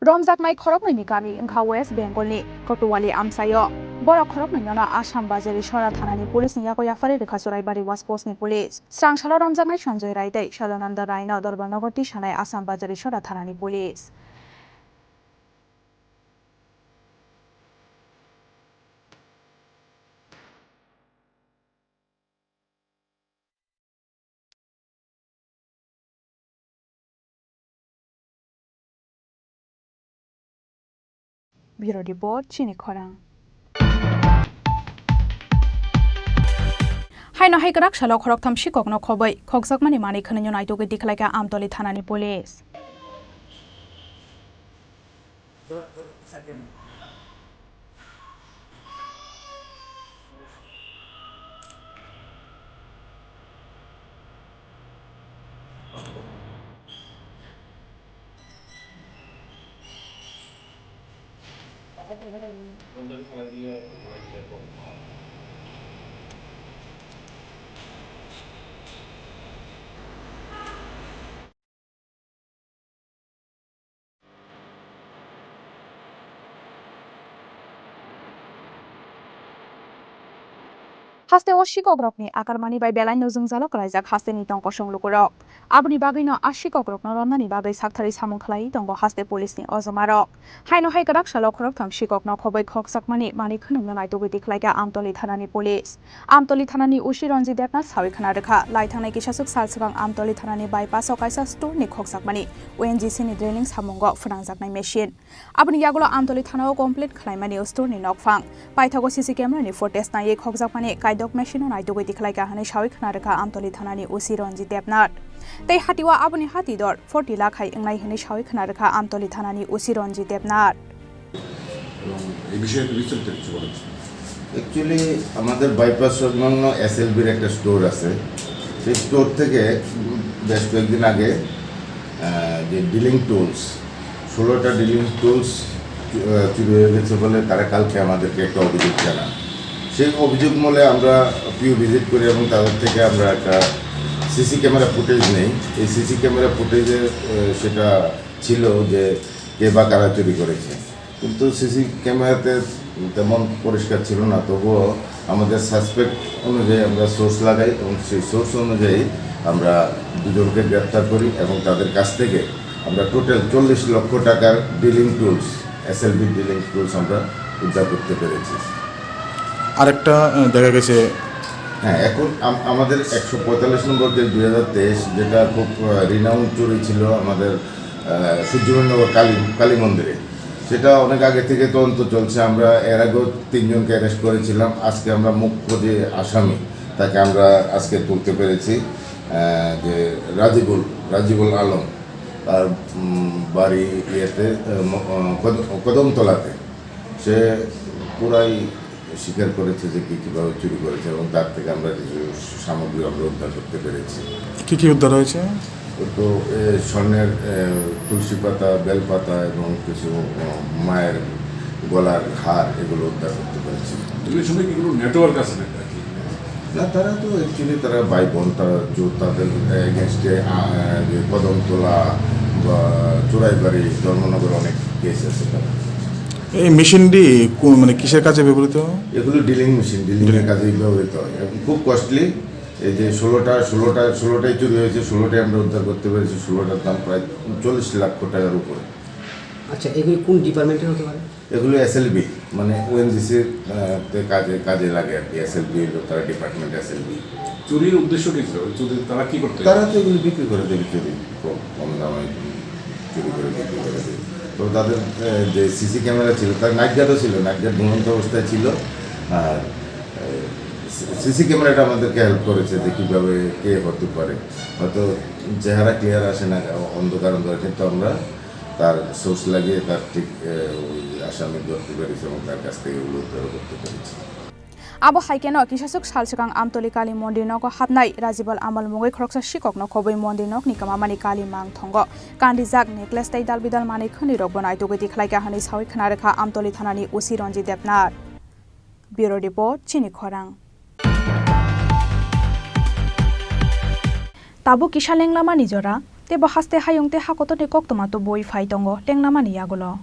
Romjaknai khoroknwini kami wngkha West Bengal ni Kotuwali amchaio. Borok khoroknwino Assam Bajari Sora thanani police ni yago yaphari rwkha Churaibari Watch Post ni police. Srang salo romjaknai Sanjoy Rai tei Sadananda Rai no Dorbalnagar tisanai Assam Bajari Sora thanani police. Bureau Report, Chini Khorang. Haino hai kwrak salo khoroktham sikokno khobwi khokjakmani manwi khwnwino naitugwi tikhlaikha Amtoli thanani police. Haste o sikokrokni akarmani bai belai no jwngjalo kwlaijak hasteni tong kosong lukurok. Aboni bagwino a sikokrokno romnani bagwi saktharwi samung khlaiwi tongo haste police ni ojomarok. Haino hai kwrak salo khoroktham sikokno khobwi khokjakmani manwi khwnwngno naitugwi tikhlaikha Amtoli thanani police. Amtoli thanani O C Ranjit Debnath sawi khna rwkha, lai thangnai kisaswk sal swkang Amtoli thanani bypass o kaisa store ni khokjakmani O N G C ni drilling samungo phwnangjaknai machine. Aboni yagulo Amtoli thanao complaint khlaimani o store ni nokphang. Paithago C C camera ni footage naiwi khokjakmani kaidok machine o naitugwi tikhlaikha hwnwi sawi khna rwkha Amtoli thanani O C Ranjit Debnath. Tei hatiwa aboni hati dor forty lakh hai wngnai hwnwi sawi khna rwkha Amtoli thanani O C Ranjit Debnath. এবং এই বিষয়ে একটু বিস্তারিত কিছু বলার ছিল। অ্যাকচুয়ালি আমাদের বাইপাস সংলগ্ন এসএলবির একটা স্টোর আছে। সেই স্টোর থেকে বেশ কয়েকদিন আগে, আহ, যে ড্রিলিং টুলস, ষোলোটা ড্রিলিং টুলস, আহ, চুরি হয়ে গেছে বলে তারা কালকে আমাদেরকে একটা অভিযোগ জানান। সেই অভিযোগ মূলে আমরা পিও ভিজিট করি এবং তাদের থেকে আমরা একটা সিসি ক্যামেরা ফুটেজ নেই। এই সিসি ক্যামেরা ফুটেজে, আহ, সেটা ছিল যে কে বা কারা চুরি করেছে। কিন্তু সিসি ক্যামেরাতে তেমন পরিষ্কার ছিল না, তবুও আমাদের সাসপেক্ট অনুযায়ী আমরা সোর্স লাগাই এবং সেই সোর্স অনুযায়ী আমরা দুজনকে গ্রেপ্তার করি এবং তাদের কাছ থেকে আমরা টোটাল চল্লিশ লক্ষ টাকার drilling tools, SLB drilling tools আমরা উদ্ধার করতে পেরেছি। আরেকটা, আহ, দেখা গেছে হ্যাঁ, এখন আম-, আমাদের একশো পঁয়তাল্লিশ নম্বর যে দুই হাজার তেইশ, যেটা খুব, আহ, রিনাউন্ড চুরি ছিল আমাদের, আহ, সূর্যমণিনগর কালী, কালী মন্দিরে, সেটা অনেক আগে থেকে তদন্ত চলছে। আমরা এর আগেও তিনজনকে অ্যারেস্ট করেছিলাম। আজকে আমরা মুখ্য যে আসামি, তাকে আমরা আজকে তুলতে পেরেছি, আহ, যে রাজিবুল, রাজিবুল আলম, তার, উম, বাড়ি ইয়েতে, আহ, ম-, আহ, কদ-, কদমতলাতে। সে পুরাই স্বীকার করেছে যে কি কিভাবে চুরি করেছে এবং তার থেকে আমরা কিছু সামগ্রী আমরা উদ্ধার করতে পেরেছি। কি কি উদ্ধার হয়েছে? ও তো, এ, স্বর্ণের, এ, তুলসী পাতা, বেল পাতা এবং কিছু, ও, মায়ের গলার হার এগুলো উদ্ধার করতে পেরেছি। এগুলোর সঙ্গে কি কোনো নেটওয়ার্ক আছে নাকি আর কি? না, তারা তো অ্যাকচুয়ালি তারা ভাই বোন, তারা যে তাদের এগেনস্টে, আ, আ, যে কদমতলা বা চুরাইবাড়ি, ধর্মনগর অনেক কেস আছে তাদের। এই মেশিনটি কো-, মানে কিসের কাজে ব্যবহৃত হয়? এগুলো ড্রিলিং মেশিন, ড্রিলিং এর কাজে ব্যবহৃত হয়। এবং খুব কস্টলি। এই যে ষোলোটা, ষোলোটা, ষোলোটাই চুরি হয়েছে, ষোলোটাই আমরা উদ্ধার করতে পেরেছি। ষোলোটার দাম প্রায় চল্লিশ লক্ষ টাকার উপরে। আচ্ছা, এগুলি কোন ডিপার্টমেন্টের হতে পারে? এগুলো এসএলবি, মানে ওএনজিসির, আহ, তে কাজে, কাজে লাগে আর কি। এসএলবি হলো তারা ডিপার্টমেন্ট এসএলবি। চুরির উদ্দেশ্য কি ছিল? ওই চুরি তারা কি করতে? তারা তো এগুলো বিক্রি করে দেবে, চুরি, কম, কম দামে চুরি করে বিক্রি করে দেবে। তো তাদের, আহ, যে সিসি ক্যামেরা ছিল, তার নাইট গার্ডও ছিল, নাইট গার্ড ঘুমন্ত অবস্থায় ছিল। আর, আহ, সি-, সিসি ক্যামেরাটা আমাদেরকে হেল্প করেছে যে কীভাবে কে হতে পারে। হয়তো চেহারা ক্লিয়ার আসে না, অন্ধকার অন্ধকার, কিন্তু আমরা তার সোর্স লাগিয়ে তার ঠিক, আহ, ওই আসামি ধরতে পেরেছি এবং তার কাছ থেকে এগুলো উদ্ধার করতে পেরেছি। Abo hai kheno kisaswk sal swkang Amtoli Kali mondir nogo hapnai Rajibal Amal mungwi khoroksa sikokno khobwi mondir nokni kwmamani kali mang thongo kanrijak necklace tei dalbidal manwi khwnwi rokbo naitugwi tikhlaikha hwnwi sawi khna rwkha Amtoli thanani O C Ranjit Debnath. Bureau Report, Chini Khorang. Tabuk kisa lenglamani jora, tei bo haste hayung tei hakotorni koktwma tubui phai tongo lenglamani yagulo.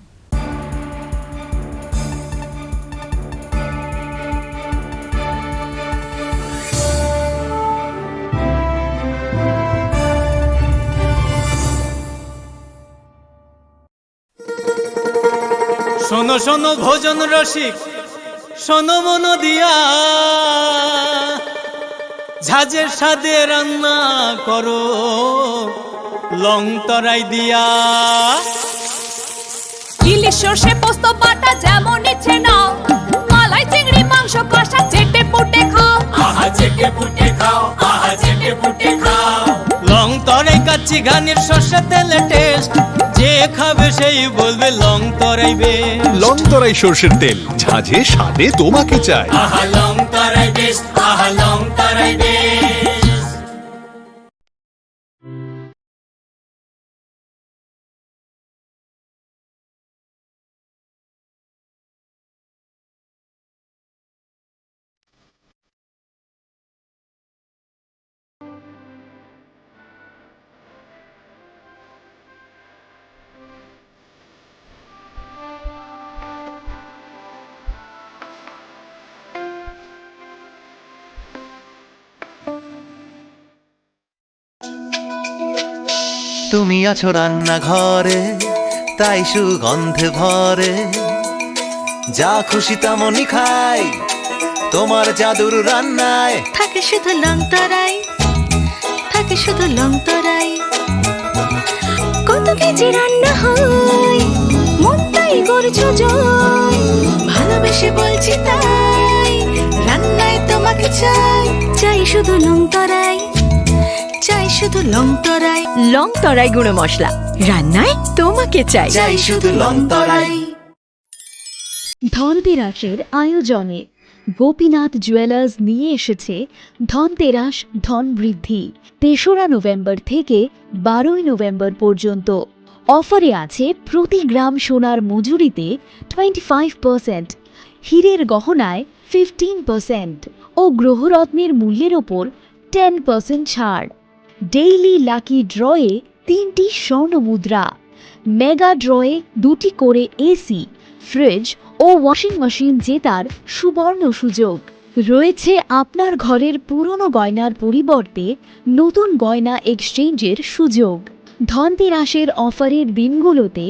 শোনো শোনো ভোজন রসিক, শোনো মন দিয়া, ঝাঁঝের স্বাদে রান্না করো লং তরাই দিয়া। ইলিশ সর্ষে পোস্ত বাটা যেমন ইচ্ছে নাও, মালাই চিংড়ি মাংস কষা চেটে পুটে খাও। আহা চেটে পুটে খাও, আহা চেটে পুটে খাও। লং তরাই কাচ্চি ঘানির সর্ষে তেলে টেস্ট, যে খাবে সেই বলবে লং তরাই বেস্ট। লং তরাই সর্ষের তেল, ঝাঁঝে স্বাদে তোমাকে চাই। আহা লং তরাই বেস্ট, আহা লং তরাই বেস্ট। তুমি আছো রান্নাঘরে, তাই সুগন্ধে ভরে। যা খুশি তেমনই খাই, তোমার জাদুর রান্নায়। থাকে শুধু লং তরাই, থাকে শুধু লং তরাই। কত কেজি রান্না হয়, মনটাই করছো জয়। ভালোবেসে বলছি তাই, রান্নায় তোমাকে চাই। চাই শুধু লং তরাই, চাই শুধু লং তরাই। লং তরাই গুঁড়ো মশলা, রান্নায় তোমাকে চাই। চাই শুধু লং তরাই। ধনতেরাসের আয়োজনে গোপীনাথ জুয়েলার্স নিয়ে এসেছে ধনতেরাস ধন বৃদ্ধি। তেসরা নভেম্বর থেকে বারোই নভেম্বর পর্যন্ত। অফারে আছে প্রতি গ্রাম সোনার মজুরিতে টোয়েন্টি ফাইভ পার্সেন্ট, হীরের গহনায় ফিফটিন পার্সেন্ট ও গ্রহরত্নের মূল্যের ওপর টেন পার্সেন্ট ছাড়। ডেইলি লাকি ড্রয়ে তিনটি স্বর্ণ মুদ্রা, মেগা ড্রয়ে দুটি করে এসি, ফ্রিজ ও ওয়াশিং মেশিন জেতার সুবর্ণ সুযোগ। রয়েছে আপনার ঘরের পুরনো গয়নার পরিবর্তে নতুন গয়না এক্সচেঞ্জের সুযোগ। ধনতেরাসের অফারের দিনগুলোতে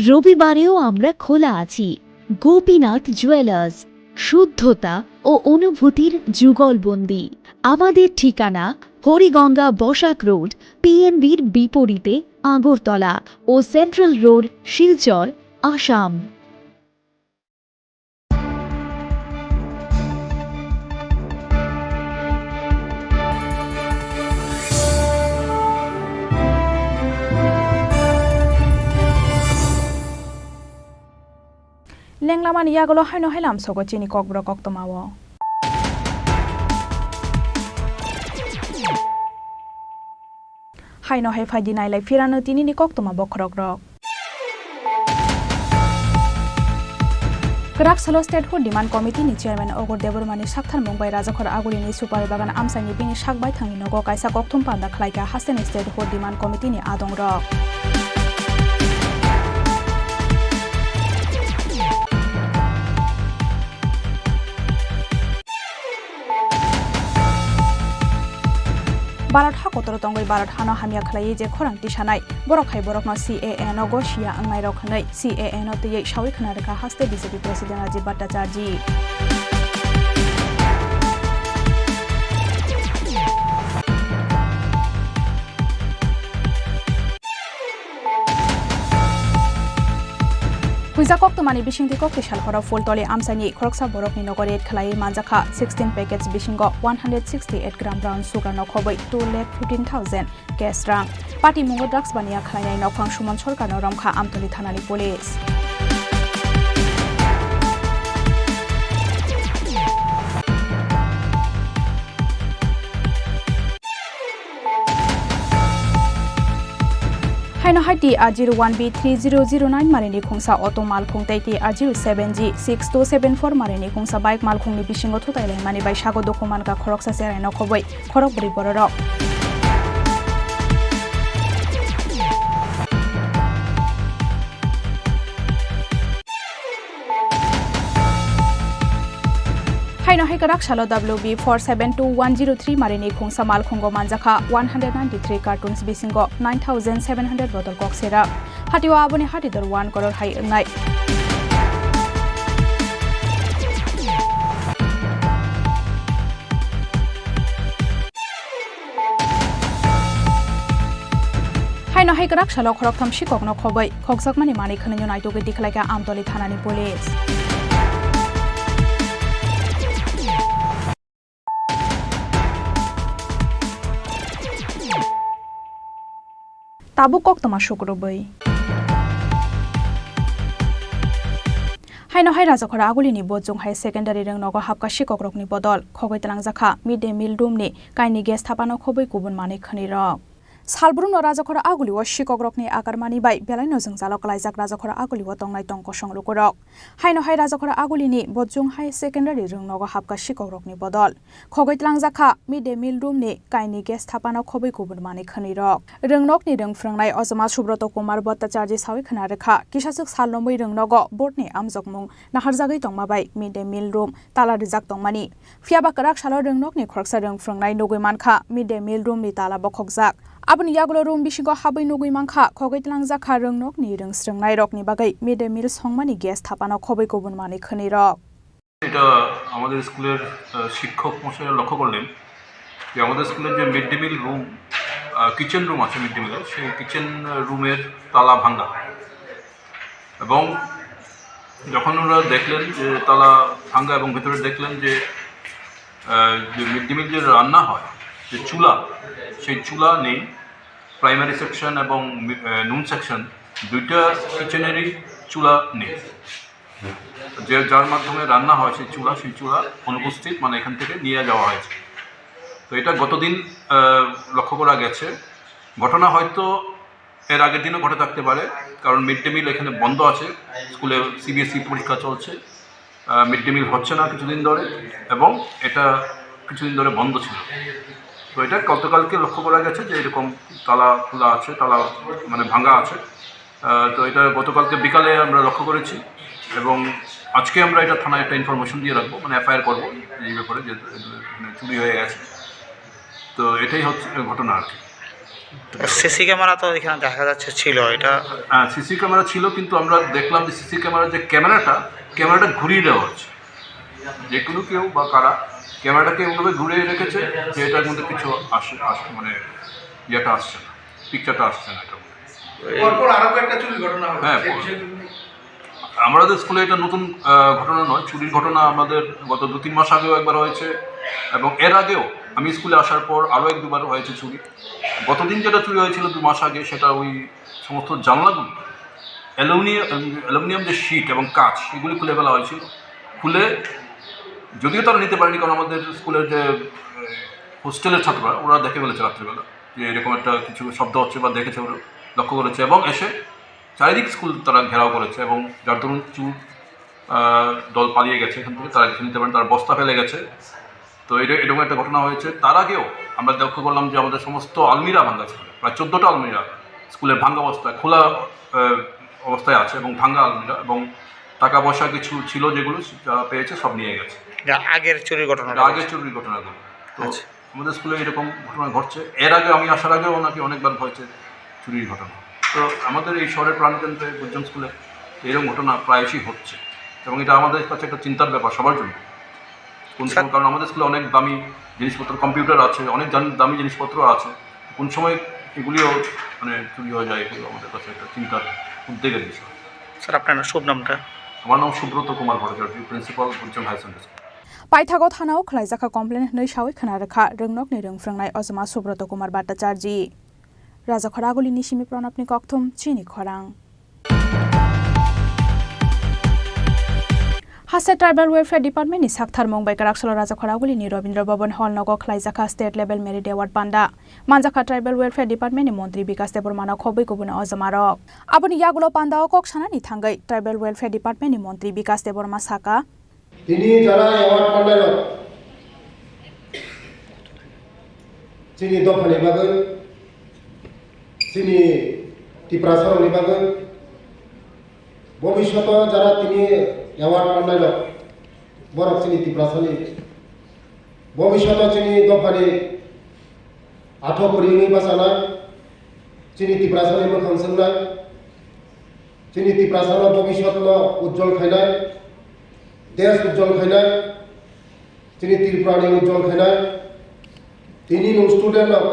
রবিবারেও আমরা খোলা আছি। গোপীনাথ জুয়েলার্স, শুদ্ধতা ও অনুভূতির যুগলবন্দি। আমাদের ঠিকানা হরিগঙ্গা বসাক রোড, পিএনবির বিপরীতে আগরতলা ও central road, Silchar, Assam. Lenglamani yagulo haino hai lamsogo chini kokborok koktwmao. Haino hai phaidi nailai phirano tinini koktwma bokhorokrok. Kwrak salo Statehood Demand Committee ni Chairman Ogur Debbarmani saktharmung bai Rajakhor Agulini Supai Bagan amchaini bini sak baithangni nogo kaisa kokthum panda khlaikha hasteni Statehood Demand Committee ni adongrok. Bharat ha kotor tongwi Bharat hano hamya khlaiwi je khorang tisanai, borok hai borokno C A A no gosia wngnairok hwnwi C A A no twiwi sawi khna rwkha haste B J P President Rajib Bhattacharjee. Huijak koktwmani bisingtwi kokti salhoro Phultoli amchaini khoroksa borokni nogo raid khlaiwi manjakha sixteen packets bisingo one hundred sixty eight gram brown sugar no khobwi two lakh fifteen thousand cash rang. Patimungo drugs baniya khlainai nokhang Suman Sarkarno romkha Amtoli thanani police. Haino hai T R zero one B three zero zero nine marini khungsa auto malkhung tei T R zero seven G six two seven four marini khungsa bike malkhungni bisingo thutai laimani bai sago dukhu mankha khoroksa cherai no khobwi khorok bwrwi bororok. Haino hai kwrak salo W B four seven two one zero three marini khungsa malkhungo manjakha one hundred ninety three cartons bisingo nine thousand seven hundred bottle kok serak. Hatio aboni hati dor one crore hai wngnai. Haino hai kwrak salo khoroktham sikokno khobwi khokjakmani manwi khwnwi no naitugwi tikhlaikha Amtoli thanani police. Tabuk koktwma sukrubwi. Haino hai Rajakhora Agulini Bojong High Secondary rwngnogo hapka sikokrokni bodol khogwi twlangjakha mid day meal roomni kainwi gas thapano khobwi kubun manwi khwnwirok. Salbrumno Rajakhora Agulio sikokrokni akarmani bai belaino jwngjalo klaijak Rajakhora Agulio tongnai tong kosong lukurok. Haino hai Rajakhora Agulini Bojong High Secondary rwngnogo hapka sikokrokni bodol khogwi twlangjakha mid day meal roomni kainwi gas thapano khobwi kubun manwi khwnwirok. Rwngnokni rwngphrwngnai Ojoma Subroto Kumar Bhattacharjee sawi khna rwkha, kisaswk sal romwi rwngnogo boardni amjokmung naharjagwi tongma bai mid day meal room tala rijak tongmani. Phiyaba kwrak salo rwngnokni khoroksa rwngphrwngnai nugwi mankha mid day meal roomni tala bokhokjak. Aboni yagulo room bisingo habwi nugwi mankha khogwi twlangjakha rwngnokni rwngsrwngnairokni bagwi mid day meal songmani gas thapano khobwi kubun manwi khwnwirok. এটা আমাদের স্কুলের, আহ, শিক্ষক মশাইরা লক্ষ্য করলেন যে আমাদের স্কুলের যে মিড ডে মিল রুম, আহ, কিচেন রুম আছে মিড ডে মিলের, সেই কিচেন রুমের তালা ভাঙা। এবং যখন ওরা দেখলেন যে তালা ভাঙা এবং ভেতরে দেখলেন যে, আহ, যে মিড ডে মিল যে রান্না হয়, যে চুলা, সেই চুলা নেই। প্রাইমারি সেকশন এবং মি-, আহ, নুন সেকশন দুইটা কিচেনেরই চুলা নেই। যে, যার মাধ্যমে রান্না হয় সেই চুলা, সেই চুলা অনুপস্থিত, মানে এখান থেকে নিয়ে যাওয়া হয়েছে। তো এটা গতদিন, আহ, লক্ষ্য করা গেছে। ঘটনা হয়তো এর আগের দিনও ঘটে থাকতে পারে, কারণ মিড ডে মিল এখানে বন্ধ আছে, স্কুলে সিবিএসই পরীক্ষা চলছে, আহ, মিড ডে মিল হচ্ছে না কিছুদিন ধরে, এবং এটা কিছুদিন ধরে বন্ধ ছিল। তো এটা গতকালকে লক্ষ্য করা গেছে যে এরকম তালা খোলা আছে, তালা মানে ভাঙা আছে। আহ, তো এটা গতকালকে বিকালে আমরা লক্ষ্য করেছি এবং আজকে আমরা এটা থানায় একটা ইনফরমেশন দিয়ে রাখবো, মানে এফআইআর করবো এই ব্যাপারে যে, মানে চুরি হয়ে গেছে। তো এটাই হচ্ছে ঘটনা আর কি। সিসি ক্যামেরা তো এখানে দেখা যাচ্ছে ছিল, এটা হ্যাঁ, সিসি ক্যামেরা ছিল, কিন্তু আমরা দেখলাম যে সিসি ক্যামেরার যে ক্যামেরাটা, ক্যামেরাটা ঘুরিয়ে দেওয়া হচ্ছে। যে কোনো কেউ বা কারা ক্যামেরাটাকে এমনভাবে ঘুরিয়ে রেখেছে যে এটার মধ্যে কিছু আসে, আসে, মানে ইয়েটা আসছে না, পিকচারটা আসছে না এটার মধ্যে। পরপর আরো একটা চুরির ঘটনা হয়েছে, হ্যাঁ, সেই পর- বিষয়ে তুমি আমাদের স্কুলে এটা নতুন, আহ, ঘটনা নয়, চুরির ঘটনা আমাদের গত দু তিন মাস আগেও একবার হয়েছে এবং এর আগেও আমি স্কুলে আসার পর আরও এক দুবার হয়েছে চুরি। গতদিন যেটা চুরি হয়েছিল দু মাস আগে, সেটা ওই সমস্ত জানলাগুলো, অ্যালুমিনিয়াম, অ্যালুমিনিয়াম যে শিট এবং কাঁচ, এগুলি খুলে ফেলা হয়েছিল। খুলে, যদিও তারা নিতে পারেনি, কারণ আমাদের স্কুলের যে, আহ, হোস্টেলের ছাত্ররা, ওরা দেখে ফেলেছে রাত্রিবেলা যে এরকম একটা কিছু শব্দ হচ্ছে বা দেখেছে, ওরা লক্ষ্য করেছে এবং এসে চারিদিক স্কুল তারা ঘেরাও করেছে এবং যার দরুন কিছু, আহ, দল পালিয়ে গেছে এখান থেকে, তারা কিছু নিতে পারেন, তারা বস্তা ফেলে গেছে। তো এটা, এরকম একটা ঘটনা হয়েছে। তার আগেও আমরা লক্ষ্য করলাম যে আমাদের সমস্ত আলমিরা ভাঙা ছিল, প্রায় চোদ্দটা আলমিরা স্কুলের ভাঙা অবস্থায়, খোলা, আহ, অবস্থায় আছে এবং ভাঙা আলমিরা এবং টাকা পয়সা কিছু ছিল যেগুলো, যা পেয়েছে সব নিয়ে গেছে। এটা আগের চুরির ঘটনাটা এটা আগের বলছেন? চুরির ঘটনাগুলো। তো আচ্ছা। আমাদের স্কুলে এরকম ঘটনা ঘটছে, এর আগে আমি আসার আগেও নাকি অনেকবার হয়েছে চুরির ঘটনা। তো আমাদের এই শহরের প্রাণকেন্দ্রে বুদ্ধিজীবী স্কুলে এরকম ঘটনা প্রায়শই হচ্ছে, এবং এটা আমাদের কাছে একটা চিন্তার ব্যাপার সবার জন্য। কোন সময়, কারণ আমাদের স্কুলে অনেক দামি জিনিসপত্র, কম্পিউটার আছে, অনেক দাম-, দামি জিনিসপত্র আছে, কোন সময় এগুলিও মানে চুরি হয়ে যায়, এগুলো আমাদের কাছে একটা চিন্তার, উদ্বেগের বিষয়। স্যার, আপনার শুভ নামটা? আমার নাম Subrata Kumar Bhattacharya, principal Buddhijibi higher secondary school. Paithago thanao khwlaijakha complaint hwnwi sawi khwna rwkha rwngnokni rwngphrwngnai ojoma Subroto Kumar Bhattacharjee. Rajakhor Agulini simi Pranabni kokthum chini khorang. Haste Tribal Welfare Department ni saktharmung bai kwraksalo Rajakhor Agulini Rabindra Bhavan Hall nogo khwlaijakha State Level Merit Award panda. Manjakha Tribal Welfare Department ni Montri Bikas Debbarma no khobwi kubun ojoma rok. Aboni yagulo panda o kok sanani thangwi Tribal Welfare Department ni Montri Bikas Debbarma saka, Tini jara award mannairok chini dophani bagwi, chini Tiprasarokni bagwi, bobishoto jara tini award mannairok, borok chini Tiprasani, bobishoto chini dophani athok kwrwi wngwi bachanai, chini Tiprasani mwkhang swngnai, chini Tiprasano bobisotno ujjol khainai, desh ujjol khainai, chini Tripurani ujjol khainai. Tini nwng student rok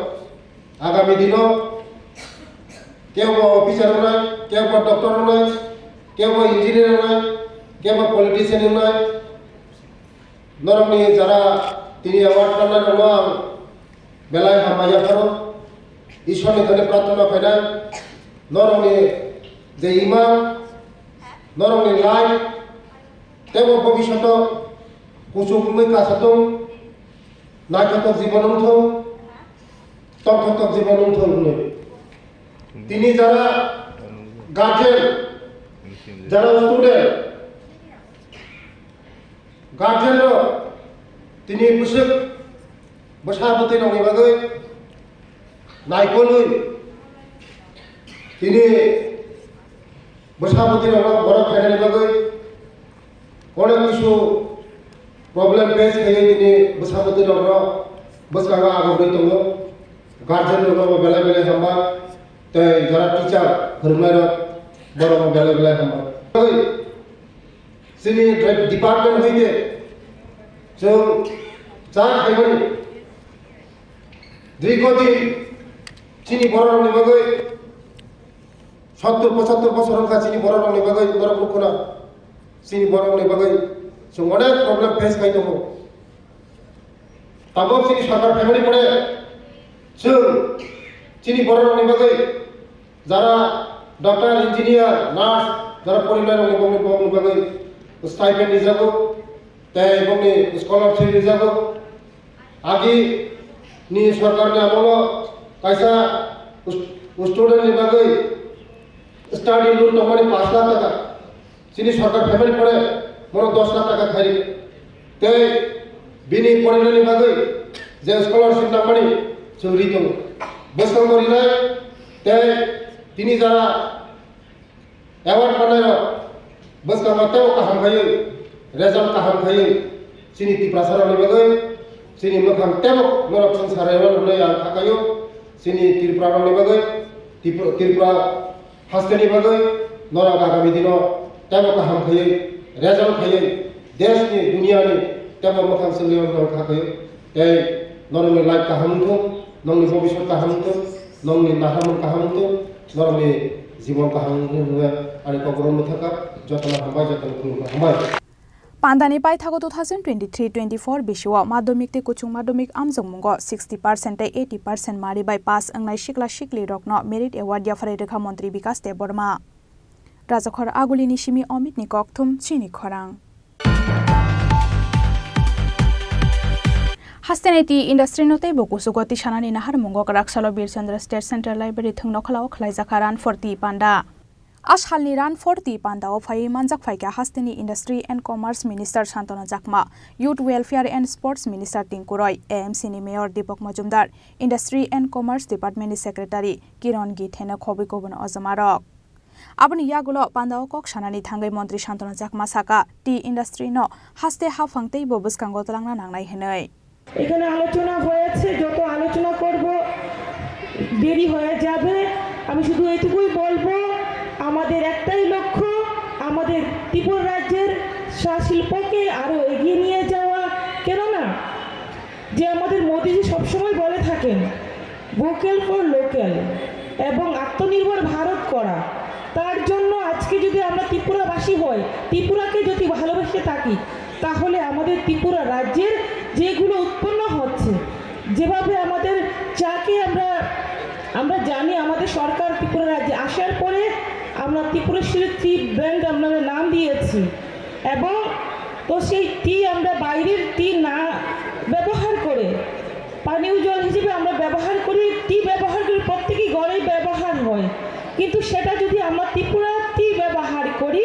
agami dino kebo officer wngnai, kebo doctor wngnai, kebo engineer wngnai, kebo politician wngnai. Norokni jara tini award mannairokno ang belai hambai yapharo. Ishwarni thani prarthana khainai, norokni je imang, norokni life, tebo bobishoto kuchuk wngwi kasatung, naithotok jibon wngthung, tongthoktok jibon wngthung hwnwi. Tini jara guardian, jara student, guardian rok tini bwswk bwsa bwtwi rokni bagwi naikolwi tini bwsa bwtwi rokno borok khainani bagwi onek kisu problem face khaiwi tini bwsa bwtwi rokno bwskango agogwi tongo. Guardian rokno bo belai belai hamba, tei jara teacher phwrwngnairok borokno belai belai hamba. Chini department hoite chwng cha khaimani dirgho din chini bororokni bagwi sottur pochattur bosor wngkha chini bororokni bagwi norok nukhuna chini bororokni bagwi chwng onek problem face khai tongo. Tabuk chini sorkar phaimani pore chwng chini bororokni bagwi jara doctor, engineer, nurse, jara porinai rokni bongni bongni bagwi stipend rijago, tei bongni scholarship rijago. Agi ni sorkar ni amolo kaisa st-, student ni bagwi study loan tongmani pash lakh taka. Chini sorkar phaimani pore bono dos lakh taka khairikha. Tei bini porinani bagwi je scholarship nangmani chwng ri tongo. Bwskango rinai tei tini jara award mannairok bwskango teibo kaham khaiwi, result kaham khaiwi chini Tiprasarokni bagwi chini mwkhang teibo norok chwng sarai rw hwnwi ang kha khaio. Chini Tripurarokni bagwi Tripura, Tripura hasteni bagwi norok agami dino teibo kaham khaiwi, result khaiwi, deshni, duniyani teibo mwkhang chwngwi rw kha khaio. Tei norokni life kaham wngthung, nongni bobiswt kaham wngthung, nongni naharmung kaham wngthung, norokni jibon kaham wngthung hwnwi ani kokborok mwthakha. Jotono hambai, jotono khulumkha, hambai. Pandani paithago two thousand twenty-three twenty-four bisio madhyamik tei kuchung madhyamik amjokmungo sixty percent tei eighty percent mari bai pass wngnai sikla siklirokno merit award yapharwi rwkha Montri Bikas Debbarma. Rajakhor Agulini simi Omitni kokthum chini khorang. Hastenai tea industry no teibo kuchugo tisanani naharmungo kwraksalo Birchandra State Central Library thwngno khalao khwlaijakha Run for Tea panda. A salni Run for Tea panda o phaiwi manjak phaikha hasteni Industry and Commerce Minister Santanu Chakma, Youth Welfare and Sports Minister Tinku Roy, A M C ni Mayor Deepak Majumdar, Industry and Commerce Department ni Secretary Kiron Githe no khobwi kubun ojoma rok. Aboni yagulo panda o kok sanani thangwi Montri Santanu Chakma saka, tea industry no haste haphang teibo bwskango twlangna nangnai hwnwi. এখানে আলোচনা হয়েছে, যত আলোচনা করব দেরি হয়ে যাবে। আমি শুধু এটুকুই বলবো, আমাদের একটাই লক্ষ্য, আমাদের ত্রিপুরা রাজ্যের চা শিল্পকে আরও এগিয়ে নিয়ে যাওয়া। কেননা যে আমাদের মোদিজি সবসময় বলে থাকেন, ভোকাল ফর লোকাল এবং আত্মনির্ভর ভারত করা। তার জন্য আজকে যদি আমরা ত্রিপুরাবাসী হই, ত্রিপুরাকে যদি ভালোবেসে থাকি, তাহলে আমাদের ত্রিপুরা রাজ্যের যেগুলো উৎপন্ন হচ্ছে, যেভাবে আমাদের চাকে আমরা, আমরা জানি, আমাদের সরকার ত্রিপুরা রাজ্যে আসার পরে আমরা ত্রিপুরা সিল্ক টি ব্র্যান্ড আমরা নাম দিয়েছি। এবং তো সেই টি আমরা বাইরের টি না ব্যবহার করে পানীয় জল হিসেবে আমরা ব্যবহার করি, টি ব্যবহার করি, প্রত্যেকই ঘরেই ব্যবহার হয়। কিন্তু সেটা যদি আমরা ত্রিপুরা টি ব্যবহার করি,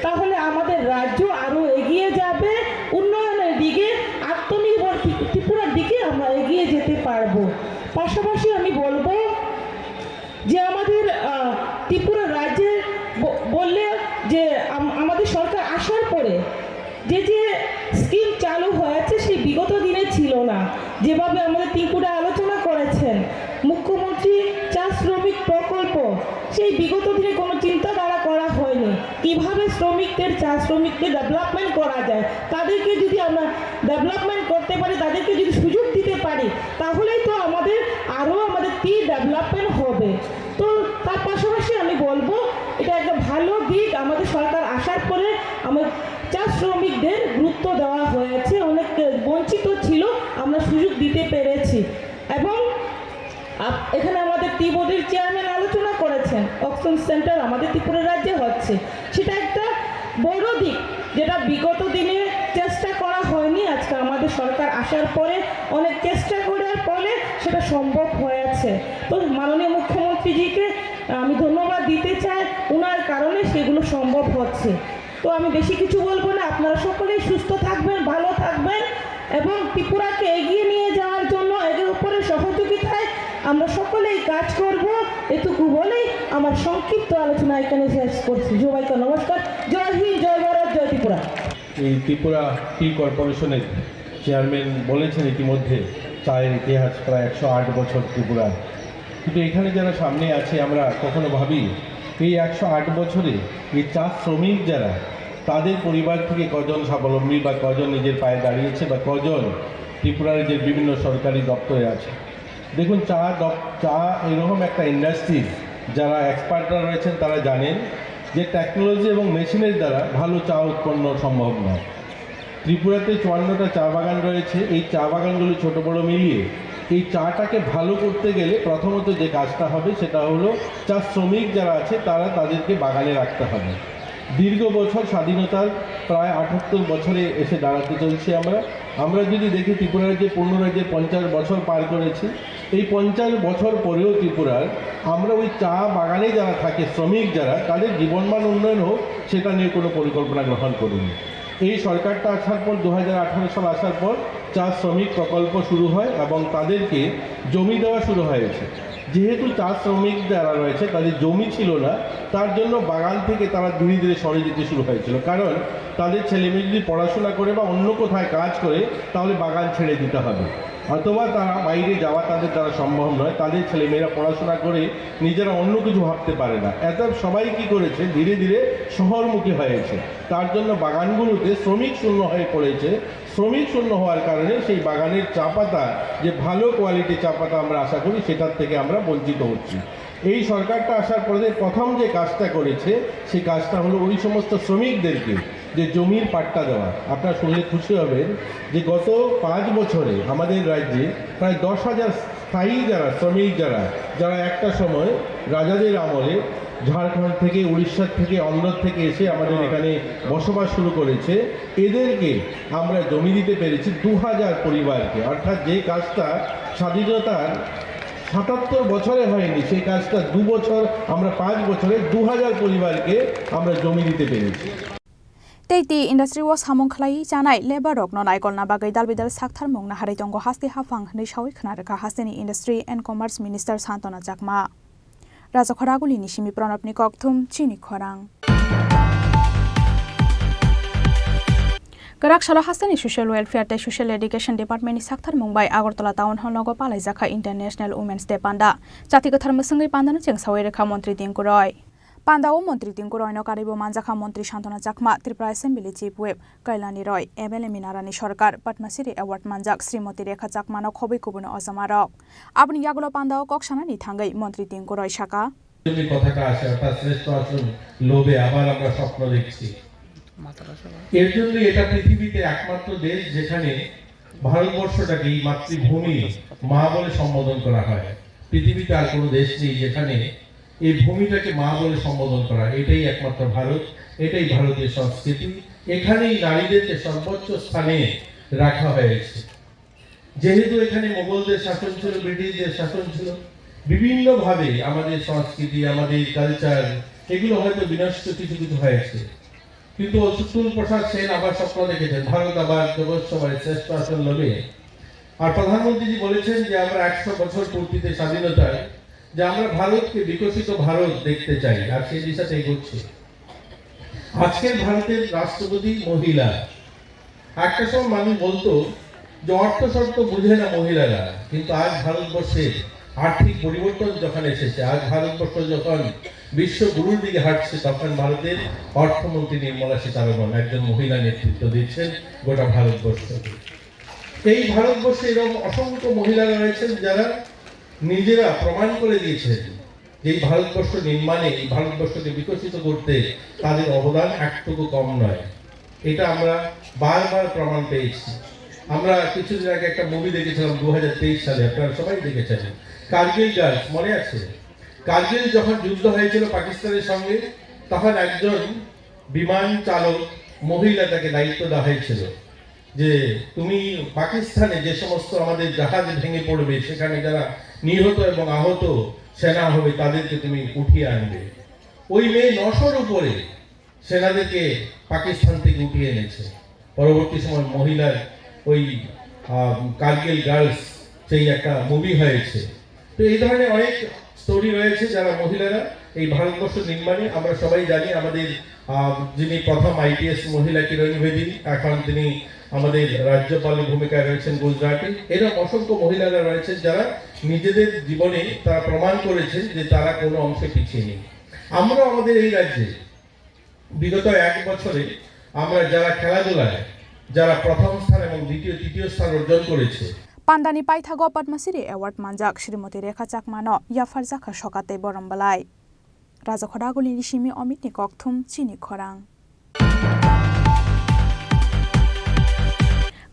তাহলে আমাদের রাজ্য আরও এগিয়ে যাবে উন্নয়নের দিকে, আত্মনির্ভর ত্রি-, ত্রিপুরার দিকে আমরা এগিয়ে যেতে পারবো। পাশাপাশি আমি বলবো যে আমাদের, আহ, ত্রিপুরা রাজ্যে ব-, বললে যে আম-, আমাদের সরকার আসার পরে যে যে স্কিম চালু হয়েছে, সেই বিগত দিনে ছিল না। যেভাবে আমাদের টিঙ্কুদা আলোচনা করেছেন, মুখ্যমন্ত্রী চা শ্রমিক প্রকল্প, সেই বিগত দিনে কোনো চিন্তাধারা করা হয়নি কিভাবে শ্রমিকদের, চা শ্রমিকদের ডেভেলপমেন্ট করা যায়। তাদেরকে যদি আমরা ডেভেলপমেন্ট করতে পারি, তাদেরকে যদি সুযোগ দিতে পারি, তাহলেই তো আমাদের আরও আমাদের টি ডেভেলপমেন্ট হবে। তো তার পাশাপাশি আমি বলবো, এটা একটা ভালো দিক। আমাদের সরকার আসার পরে আমার চা শ্রমিকদের গুরুত্ব দেওয়া হয়েছে, অনেক বঞ্চিত ছিল, আমরা সুযোগ দিতে পেরেছি। এবং আপ-, এখানে আমাদের টি বোর্ডের চেয়ারম্যান আলোচনা করেছেন, অকশন সেন্টার আমাদের ত্রিপুরা রাজ্যে হচ্ছে, সেটা একটা বড় দিক, যেটা বিগত দিনে চেষ্টা করা হয়নি। আজকে আমাদের সরকার আসার পরে, অনেক চেষ্টা করার ফলে সেটা সম্ভব হয়েছে। তো মাননীয় মুখ্যমন্ত্রীজিকে আমি ধন্যবাদ দিতে চাই, ওনার কারণে সেগুলো সম্ভব হচ্ছে। তো আমি বেশি কিছু বলবো না, আপনারা সকলেই সুস্থ থাকবেন, ভালো থাকবেন এবং ত্রিপুরাকে এগিয়ে নিয়ে যাওয়ার জন্য একে অপরের সহযোগিতায় আমরা সকলেই কাজ করব। এটুকু বলেই আমার সংক্ষিপ্ত আলোচনা এখানে শেষ করছি। সবাইকে নমস্কার। জয় হিন্দ, জয় ভারত, জয় ত্রিপুরা। এই ত্রিপুরা টি কর্পোরেশনের চেয়ারম্যান বলেছেন ইতিমধ্যে চায়ের ইতিহাস প্রায় একশো আট বছর ত্রিপুরার। কিন্তু এখানে যারা সামনে আছে, আমরা কখনো ভাবি এই একশো আট বছরে এই চা শ্রমিক যারা, তাদের পরিবার থেকে কজন স্বাবলম্বী বা কজন নিজের পায়ে দাঁড়িয়েছে বা কজন ত্রিপুরার যে বিভিন্ন সরকারি দপ্তরে আছে। দেখুন, চা দপ-, চা এরকম একটা ইন্ডাস্ট্রি, যারা এক্সপার্টরা রয়েছেন তারা জানেন যে টেকনোলজি এবং মেশিনের দ্বারা ভালো চা উৎপন্ন সম্ভব নয়। ত্রিপুরাতে চুয়ান্নটা চা বাগান রয়েছে। এই চা বাগানগুলো ছোট বড় মিলিয়ে এই চাটাকে ভালো করতে গেলে প্রথমত যে কাজটা হবে সেটা হলো চা শ্রমিক যারা আছে তারা, তাদেরকে বাগানে রাখতে হবে। দীর্ঘ বছর, স্বাধীনতার প্রায় আটাত্তর বছরে এসে দাঁড়াতে চলছি আমরা। আমরা যদি দেখি, ত্রিপুরা রাজ্যে পূর্ণ রাজ্যে পঞ্চাশ বছর পার করেছি। এই পঞ্চাশ বছর পরেও ত্রিপুরার আমরা ওই চা বাগানে যারা থাকে, শ্রমিক যারা, তাদের জীবনমান উন্নয়ন হোক, সেটা নিয়ে কোনো পরিকল্পনা গ্রহণ করিনি। এই সরকারটা আসার পর, দু হাজার আঠারো সাল আসার পর চা শ্রমিক প্রকল্প শুরু হয় এবং তাদেরকে জমি দেওয়া শুরু হয়েছে। যেহেতু চা শ্রমিক যারা রয়েছে, তাদের জমি ছিল না, তার জন্য বাগান থেকে তারা ধীরে ধীরে সরে যেতে শুরু হয়েছিল। কারণ তাদের ছেলেমেয়ে যদি পড়াশোনা করে বা অন্য কোথায় কাজ করে, তাহলে বাগান ছেড়ে দিতে হবে, অথবা তারা বাইরে যাওয়া তাদের দ্বারা সম্ভব নয়। তাদের ছেলেমেয়েরা পড়াশোনা করে নিজেরা অন্য কিছু ভাবতে পারে না। এত সবাই কি করেছে, ধীরে ধীরে শহরমুখী হয়েছে। তার জন্য বাগানগুলোতে শ্রমিক শূন্য হয়ে পড়েছে। শ্রমিক শূন্য হওয়ার কারণে সেই বাগানের চা পাতা, যে ভালো কোয়ালিটি চা পাতা আমরা আশা করি, সেটার থেকে আমরা বঞ্চিত হচ্ছি। এই সরকারটা আসার পরে প্রথম যে কাজটা করেছে, সেই কাজটা হলো ওই সমস্ত শ্রমিকদেরকে যে জমির পাট্টা দেওয়া। আপনারা শুনলে খুশি হবেন যে গত পাঁচ বছরে আমাদের রাজ্যে প্রায় দশ হাজার স্থায়ী যারা শ্রমিক, যারা, যারা একটা সময় রাজাদের আমলে ঝাড়খণ্ড থেকে, উড়িষ্যা থেকে, অন্ধ্র থেকে এসে আমাদের হ্যাঁ। এখানে বসবাস শুরু করেছে, এদেরকে আমরা জমি দিতে পেরেছি দু হাজার পরিবারকে। অর্থাৎ যে কাজটা স্বাধীনতার সাতাত্তর বছরে হয়নি, সেই কাজটা দু বছর, আমরা পাঁচ বছরে দু হাজার পরিবারকে আমরা জমি দিতে পেরেছি। Tei tea industry o samung khlaiwi chanai labour rokno naikolna bagwi dalbidal sakthar mung naharwi tongo haste haphang hwnwi sawi khna rwkha hasteni Industry and Commerce Minister Santona Chakma. Rajakhor Agulini simi Pranabni kokthum chini khorang. Kwrak salo hasteni Social Welfare tei Social Education Department ni sakthar mung bai Agartala Town Hall nogo palaijakha International Women's Day panda. Chati kwthar mwswngwi pandano chengsawi rwkha Montri Tinku Roy. Pandao Montri Tinku Roy no karwibo manjakha Montri Santona Chakma, Tripura Assembly Chief Whip Kailani Roy, M L A Minarani Sarkar, Padma Shri Award manjak Srimoti Rekha Chakma no khobwi kubun ojamarok. Aboni yagulo pandao kok sanani thangwi Montri Tinku Roy saka. জন্য কথাটা আসে, অর্থাৎ শ্রেষ্ঠ আসন লোভে আবার আমরা স্বপ্ন দেখছি। এর জন্য এটা পৃথিবীতে একমাত্র দেশ যেখানে ভারতবর্ষটাকে এই মাতৃভূমি মা বলে সম্বোধন করা হয়। পৃথিবীতে আর কোনো দেশ নেই যেখানে এই ভূমিটাকে মা বলে সম্বোধন করা হয়। এটাই একমাত্র ভারত, এটাই ভারতীয় সংস্কৃতি। এখানেই নারীদেরকে সর্বোচ্চ স্থানে রাখা হয়েছে। যেহেতু এখানে মোগলদের শাসন ছিল, ব্রিটিশদের শাসন ছিল, বিভিন্নভাবে আমাদের সংস্কৃতি, আমাদের কালচার, এগুলো হয়তো বিনষ্ট কিছু কিছু হয়েছে। কিন্তু অতুল প্রসাদ সেন আবার স্বপ্ন দেখেছেন, ভারত আবার জগৎ সভায় শ্রেষ্ঠ আসন লড়ে। আর প্রধানমন্ত্রীজি বলেছেন যে আমরা একশো বছর পূর্তিতে স্বাধীনতায়, যে আমরা ভারতকে বিকশিত ভারত দেখতে চাই, আর সেই দিশাতে এগোচ্ছে। আজকের ভারতের রাষ্ট্রপতি মহিলা। একটা সময় মানুষ বলতো যে অর্থ শর্ত বুঝে না মহিলারা, কিন্তু আজ ভারতবর্ষের আর্থিক পরিবর্তন যখন এসেছে, আজ ভারতবর্ষ যখন বিশ্বগুরুর দিকে হাঁটছে, তখন ভারতের অর্থমন্ত্রী নির্মলা সীতারমণ একজন মহিলা নেতৃত্ব দিচ্ছেন গোটা ভারতবর্ষকে। এই ভারতবর্ষে এরকম অসংখ্য মহিলারা রয়েছেন, যারা নিজেরা প্রমাণ করে দিয়েছেন যে এই ভারতবর্ষ নির্মাণে, এই ভারতবর্ষকে বিকশিত করতে তাদের অবদান একটুকু কম নয়। এটা আমরা বারবার প্রমাণ পেয়েছি। আমরা কিছুদিন আগে একটা মুভি দেখেছিলাম দু হাজার তেইশ সালে, আপনারা সবাই দেখেছেন, কার্গিল গার্লস, মনে আছে? কার্গিল যখন যুদ্ধ হয়েছিল পাকিস্তানের সঙ্গে, তখন একজন বিমান চালক মহিলা, তাকে দায়িত্ব দেওয়া হয়েছিল যে তুমি পাকিস্তানে যে সমস্ত আমাদের জাহাজ ভেঙে পড়বে, সেখানে যারা নিহত এবং আহত সেনা হবে, তাদেরকে তুমি উঠিয়ে আনবে। ওই মেয়ে নশোর উপরে সেনাদেরকে পাকিস্তান থেকে উঠিয়ে এনেছে। পরবর্তী সময় মহিলার ওই, আহ, কার্গিল গার্লস সেই একটা মুভি হয়েছে। তো এই ধরনের অনেক স্টোরি রয়েছে, যারা মহিলারা এই ভারতবর্ষ নির্মাণে, আমরা সবাই জানি আমাদের, আহ, যিনি প্রথম আইপিএস মহিলা কিরণ বেদী, এখন তিনি আমাদের রাজ্যপালের ভূমিকায় রয়েছেন গুজরাটে। এরকম অসংখ্য মহিলারা রয়েছেন, যারা নিজেদের জীবনে তারা প্রমাণ করেছেন যে তারা কোনো অংশে পিছিয়ে নেই। আমরাও আমাদের এই রাজ্যে বিগত এক বছরে আমরা যারা খেলাধুলায় যারা প্রথম স্থান এবং দ্বিতীয়, তৃতীয় স্থান অর্জন করেছে, Pandani paithago Padma Shri Award manjak Srimoti Rekha Chakmano yapharjakha sokat tei borom belai. Rajakhoda Agulini simi Omitni kokthum chini khorang.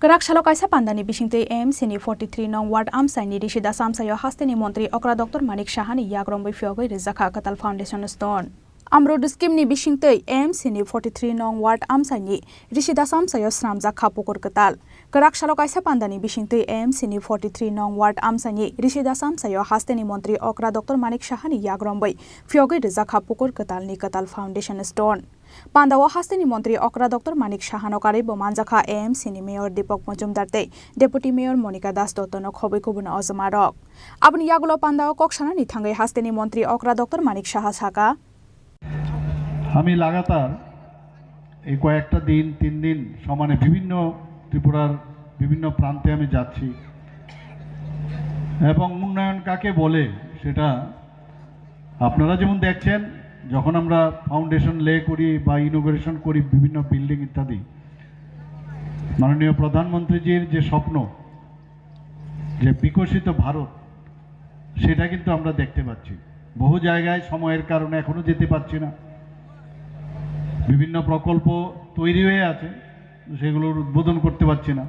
Kwrak salo kaisa pandani bisingtwi A M C ni forty three nong ward amchaini Rishi Das amchaio hasteni montri okra Doctor Manik Sahani yagromwi phiyogwi rijak kha kwtal foundation stone. Amrod scheme ni bisingtwi A M C ni forty three nong ward amchaini Rishi Das amchaio swnamjak kha pukur kwtal. Kwrak salo kaisa pandani bisingtwi A M C ni forty three nong ward amchaini Rishi Das amchaio hasteni montri okra Doctor Manik Sahani yagromwi phiyogwi rijak kha pukur kwtalni kwtal foundation stone. Pandao hasteni montri okra Doctor Manik Sahano karwi bo manjakha A M C ni mayor Deepak Majumdar tei deputy mayor Monika Das Dotto no khobwi kubun ojomarok. Aboni yagulo pandao kok sanani thangwi hasteni montri okra Doctor Manik Saha saka, আমি লাগাতার এই কয়েকটা দিন, তিন দিন সমানে বিভিন্ন ত্রিপুরার বিভিন্ন প্রান্তে আমি যাচ্ছি এবং উন্নয়ন কাকে বলে সেটা আপনারা যেমন দেখছেন, যখন আমরা ফাউন্ডেশন লে করি বা ইনোগ্রেশন করি বিভিন্ন বিল্ডিং ইত্যাদি, মাননীয় প্রধানমন্ত্রীজির যে স্বপ্ন যে বিকশিত ভারত, সেটা কিন্তু আমরা দেখতে পাচ্ছি। বহু জায়গায় সময়ের কারণে এখনো যেতে পারছি না, বিভিন্ন প্রকল্প তৈরি হয়ে আছে, সেগুলোর উদ্বোধন করতে পারছি না।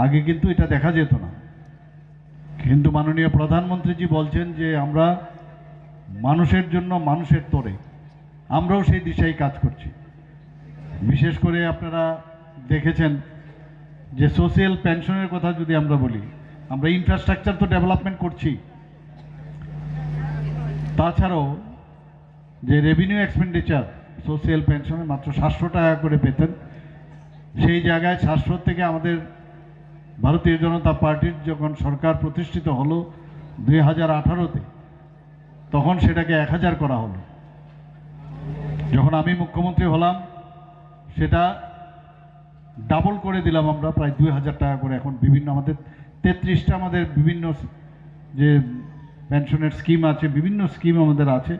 আগে কিন্তু এটা দেখা যেত না, কিন্তু মাননীয় প্রধানমন্ত্রীজি বলছেন যে আমরা মানুষের জন্য, মানুষের তরে, আমরাও সেই দিশায় কাজ করছি। বিশেষ করে আপনারা দেখেছেন যে সোশিয়াল পেনশনের কথা যদি আমরা বলি, আমরা ইনফ্রাস্ট্রাকচার তো ডেভেলপমেন্ট করছি, তাছাড়াও যে রেভিনিউ এক্সপেন্ডিচার সোশিয়াল পেনশনে মাত্র সাতশো টাকা করে পেতেন, সেই জায়গায় সাতশো থেকে আমাদের ভারতীয় জনতা পার্টির যখন সরকার প্রতিষ্ঠিত হলো দুই হাজার আঠারোতে, তখন সেটাকে এক হাজার করা হলো। যখন আমি মুখ্যমন্ত্রী হলাম, সেটা ডাবল করে দিলাম আমরা, প্রায় দুই হাজার টাকা করে। এখন বিভিন্ন আমাদের তেত্রিশটা আমাদের বিভিন্ন যে পেনশনের স্কিম আছে, বিভিন্ন স্কিম আমাদের আছে,